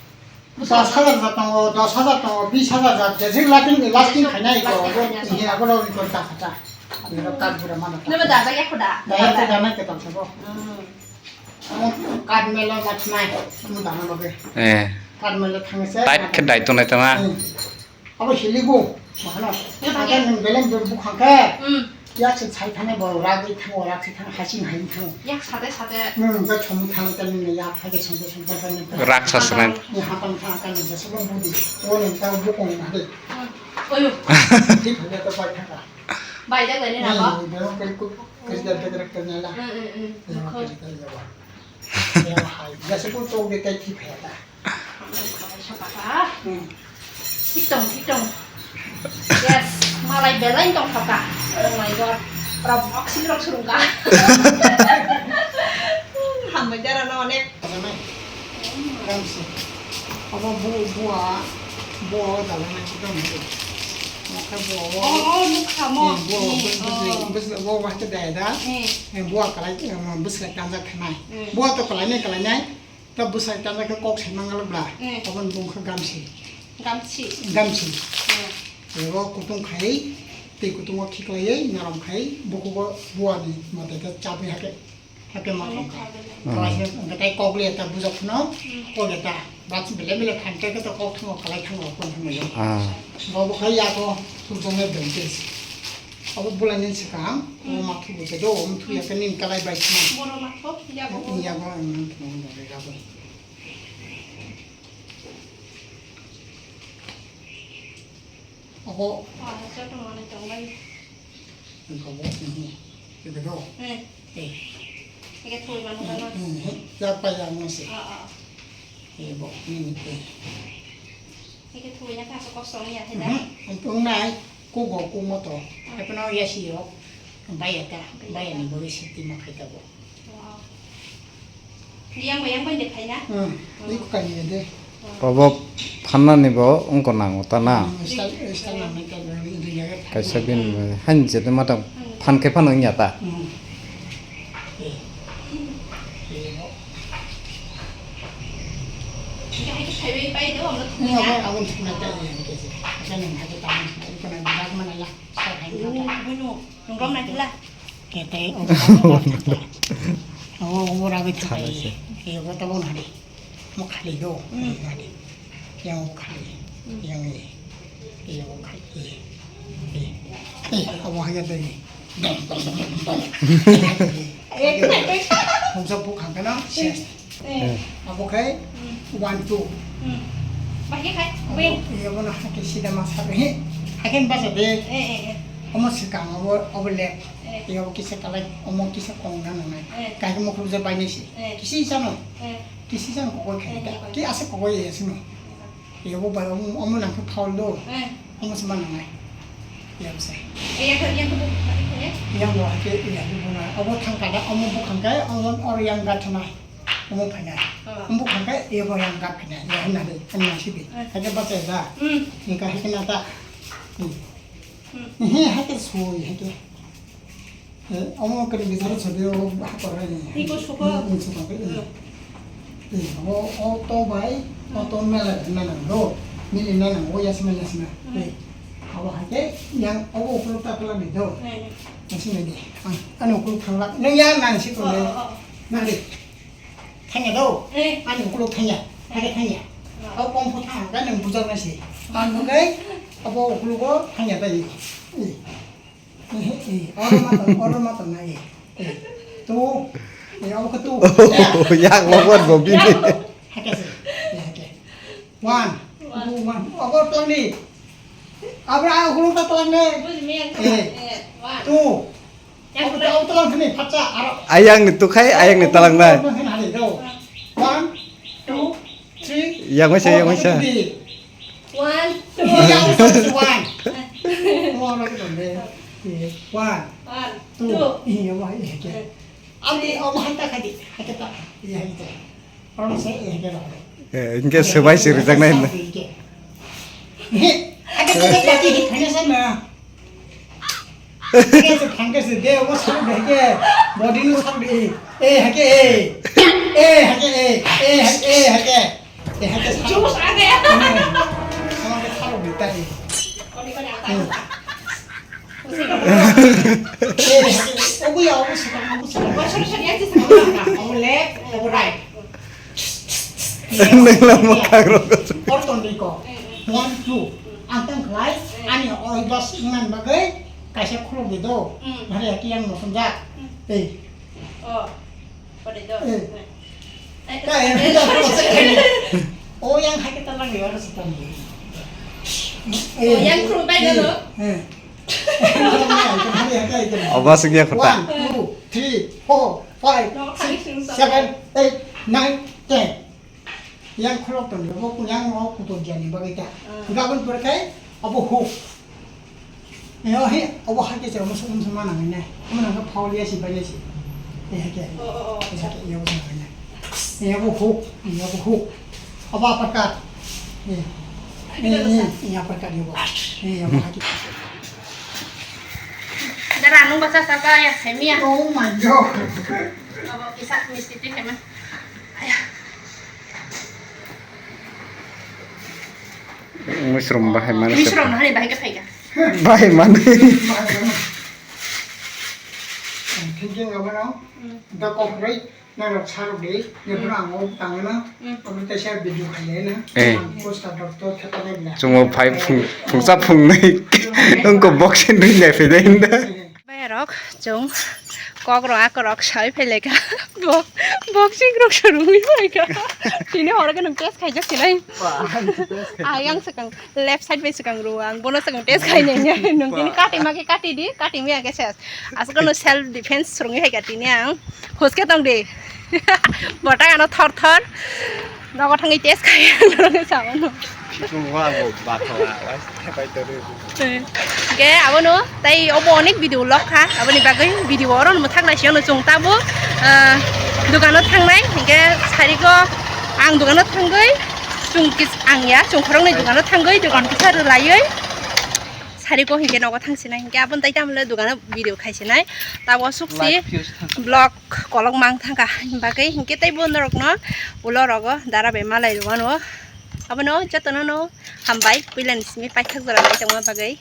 Dos hajar jat tongo, dos hajar tongo, bis hajar jat, jesik lasting, lasting khainai ko, lasting khainai. Ini abo no ikon ta khata. Ini kat bura mana ta. Nebe da, da ya khuda. Da ya khuda na ke tang sabo. Hmm. Amo kat melo machnai, amo dana loge. Eh. Kat melo thangse. Tight khe dai tonai tama. Hmm. Abo hiligo, mahano. Ya, bagi. Ada nung belem bel bukhang khe. Hmm. Yak se chai thangna bo ragwi thango, rak se thang, hasing hai thango. Yak sate sate. Hmm, ga chomu thang ta nung yak hai ke chomte chomte ka nung. Rak sa sene. Ni hapang thang ka nung, jesa bo budi. O nung ta bukong ma de. Hmm. Oyo. Di phane to pai thang ka. Bai jak lai ni na ba. Ni, ni, belem bel ku, kerja kerja kerja la. Hmm, hmm, hmm. Ya, kerja kerja ba. Ya, hai. Jesa bo to de tai ki phaya ta. Thik tong, thik tong. Yes, malai belai tong thaka. Oh my God. Ora boxing rok surung ka. Hambai jara no onek. Abo bu, bua, bua dala na kita mesti. Maka bua. Oh, oh, nukha mo. Bua, bua, bua, bua, bua, bua, bua, bua, bua, kalai, bua, kalai, bua, kalai, bua, kalai, bua, kalai, Ta bwsai tamo khe kok sai mangalak bla. Eh. Aboni bung khe gamsi. Gamsi. Gamsi. Eh. Ego kutung khai, tei kutungo khiklaiwi norom khai, bukugo buani mote khe chabwi hake, hake ma thangkha. Kalai se hwnkhe tei kok liya ta bujak phano, kok liya ta. Bachwk belai belai phan khe khe to kok thango, kalai thango, kon thango. Ah. Bo bo khai yago, sujong le benches. Abo bwlaini swkang, omo mathugo se do, omo thuya khe nini kalai bai khna. Boro matho, yago. Yago, ang nang thwng nang rega bai. Abo. Ah, joto manwi tongbai. Ang kabo, mhm. Ebe do. Eh. Eh. Ege thoi manu kano. Mhm. Ya pa ya mo se. Ah, ah. Ebo, nini, eh. Eke thuwi na kha, kok song ya, he da? Mhm. Ang tongnai, kugo, kumo to. Ah. Epono ya si yo. Baya ta, baya ni bo si ti ma khai ta bo. Wow. Yang bo, yang bo de khai na? Hmm. Iko kani de. Wow. Obo phanna ni bo ongko nango ta na? Hmm, style, style na mai ta bo, ini ya. Kaisa bin, hmm, han je de mata phan khe phan wngya ta? Hmm. Eh. Eh, no. Ini abo, abo thukna ta ini, ini kesi. Asa nang hake tamu, ini kena berat mana lah. Sa hai kata. Nungrom na kila. Kete, oh, oh, oh, oh, rabi thukna. Khala se. Eh, kota bon hari. Mo khali do, hmm, khali do. Yang o khali, hmm, yang e, yang o khali, e, e, e, abo haya do e. Dong, dong, dong, dong, dong. Eh, eh. Hongsa bukhang kano, eh, ses. Eh. Abo khai, hmm, one, two. Hmm. Bahai khai, abo, wing. Iya, abo na hake sida masa be. Haken basa de. Eh, eh, eh. Omo sikang, abo, abo left. Eh. Iya, abo kisa kalai, omo kisa kong na nangnai. Eh. Kai mo khubja bai ni si. Eh. Kisi jano. Eh. Kisi jang kokoi khai ta. Ki ase kokoi ya sino. Ya bo bai omo, omo nang khe foul do. Omo se ma nangnai. Ya bo se. Yang bo hake ya bo na. Obo thang kada omo bukhang kai omo or yang gat na. Omo phaina. Omo bukhang kai ya bo yang gat phaina. Ya na de. Ani na si bi. Hake ba ta da. Ni ka hake na ta. He hake sui hake. Eh, omo kani bisaro chadi o hakor hai ni. Iko suko. Hmm, suko ke. Hmm. Eh, o, o to bai, Auto mela na nang do. Mili na nang o yasma yasma. Hmm. Eh. Abo hai ke yang abo ukuluk ta pala ni do. Hmm. Nasi ni di. Ang, ano ukuluk thang la. Nang yang nang si ko le. Oh, oh, oh. Nang di. Thang ya do. Eh. Ano ukuluk thang ya. Hai ke thang ya. Oh. Abo pom pho thang ka nang bujak na si. Ang mo kai. Abo ukuluk o thang ya dai. Eh. Eh, eh, oro ma tong, oro ma tong na, eh. Eh, tu, eh, abo khe tu. Yang lawan bo bini. Hake se, eh, hake. One, two, one. Abo tong ni. Abra, ah, hulung ta tong ni. Eh, tu. Abo ta, abo tong ni, phacha, aro. Ayang ni tukhai, ayang ni talang nai. One, two, three, yang masa, yang masa. One, two. Yang masa, one. One, two. Iya, wah, iya, iya. Abi, oh, mahal tak hadi, hadi tak. Iya, iya. Orang saya, iya, iya. Eh, engke sebai sih rijak nai. Iya, iya. Hadi tak hadi, hanya sana. Hake se thangke se de, obo sak de hake, body no sak de, eh, hake, eh, eh, hake, eh, eh, hake, eh, hake, eh, hake sak. Juice age. Sama ke tharo de tai. Koni koni ata. Eh, hake, obo ya, obo sak, obo sak. Obo sak, obo sak, obo left, obo right. Nang lama kagrok. Or tongdi ko. One, two. Ang tang khlai, ani oi dos wngmani bagwi kaisa khuluk di do. Mm. Hari hati yang no sunjak. Mm. Ei. Oh. Pada do. Eh. Eh, ka eh, eh, eh, eh, eh. Oh, yang hake talang di ora sutang di. Oh, yang khuluk bai do. Eh. Hari hake. Awas ya kota. One, two, three, four, five, six, seven, eight, nine, ten. Yang khulok tong bo yang o kuto jani bagwi ta. Ah. Gabon pore kai abo hook. Yo he abo hake se musu musu mana ngai nai. Mana ga phaul ya si bani si. Eh hake. Oh, oh, oh. Eh hake yo mana ngai nai. Eh abo hook, eh abo hook. Abo apa ka? Eh. Eh, eh, eh, apa ka dia bo? Eh, abo hake. Dara nung baca saka ya, hemia. Oh my God. Abo kisah misti tik hemen. Aya. Mushroom bahai mana? Mushroom hari bahai ka phai ka. Bahai mana? Thinking apa now? Hmm. The concrete na rok sarok de, ne pura ang o tang na, hmm, obo te share video khai na. Eh. Ang poster rok to thapa na. Chungo phai phung, phungsa phungnai. Ungko boxing ring nai phai dai na. Eh. Bayarok, chwng kokrok akorok sawi phailaikha. Bo-, boxing rok swrwngwi phaikha. Tini horo khe nwng test khaijak sinai. Ayang swkang left side bai swkang rwo ang, bono swkang test khainai. Nwng tini kati ma khe kati di, kati maya khe ses. Aswk no self defense swrwngwi phaikha tini ang. Huske tong di. Bota ano thor thor. Nogo thangwi test khai ang, norok khe samano. Chwng wngbo bathora, wai thepai toro. Eh, hingke abono tei obo onek video log kha, aboni bagwi video oro no mwthang naisingno chwng tabuk, ah, dukano thangnai, hingke sariko ang dukano thangwi chwng kis-, ang ya chwng khoroknwi dukano thangwi dukan kisa rwlaiwi sariko hingke nogo thangsinai, hingke aboni tei tamle dukano video khaisinai, tabo suksi vlog kolok mang thangkha, bagwi hingke tei bo norokno ulo rogo dara bai malai rwano. Abono jotono no hambai, puilani simi paithak jora nai tongma bagwi.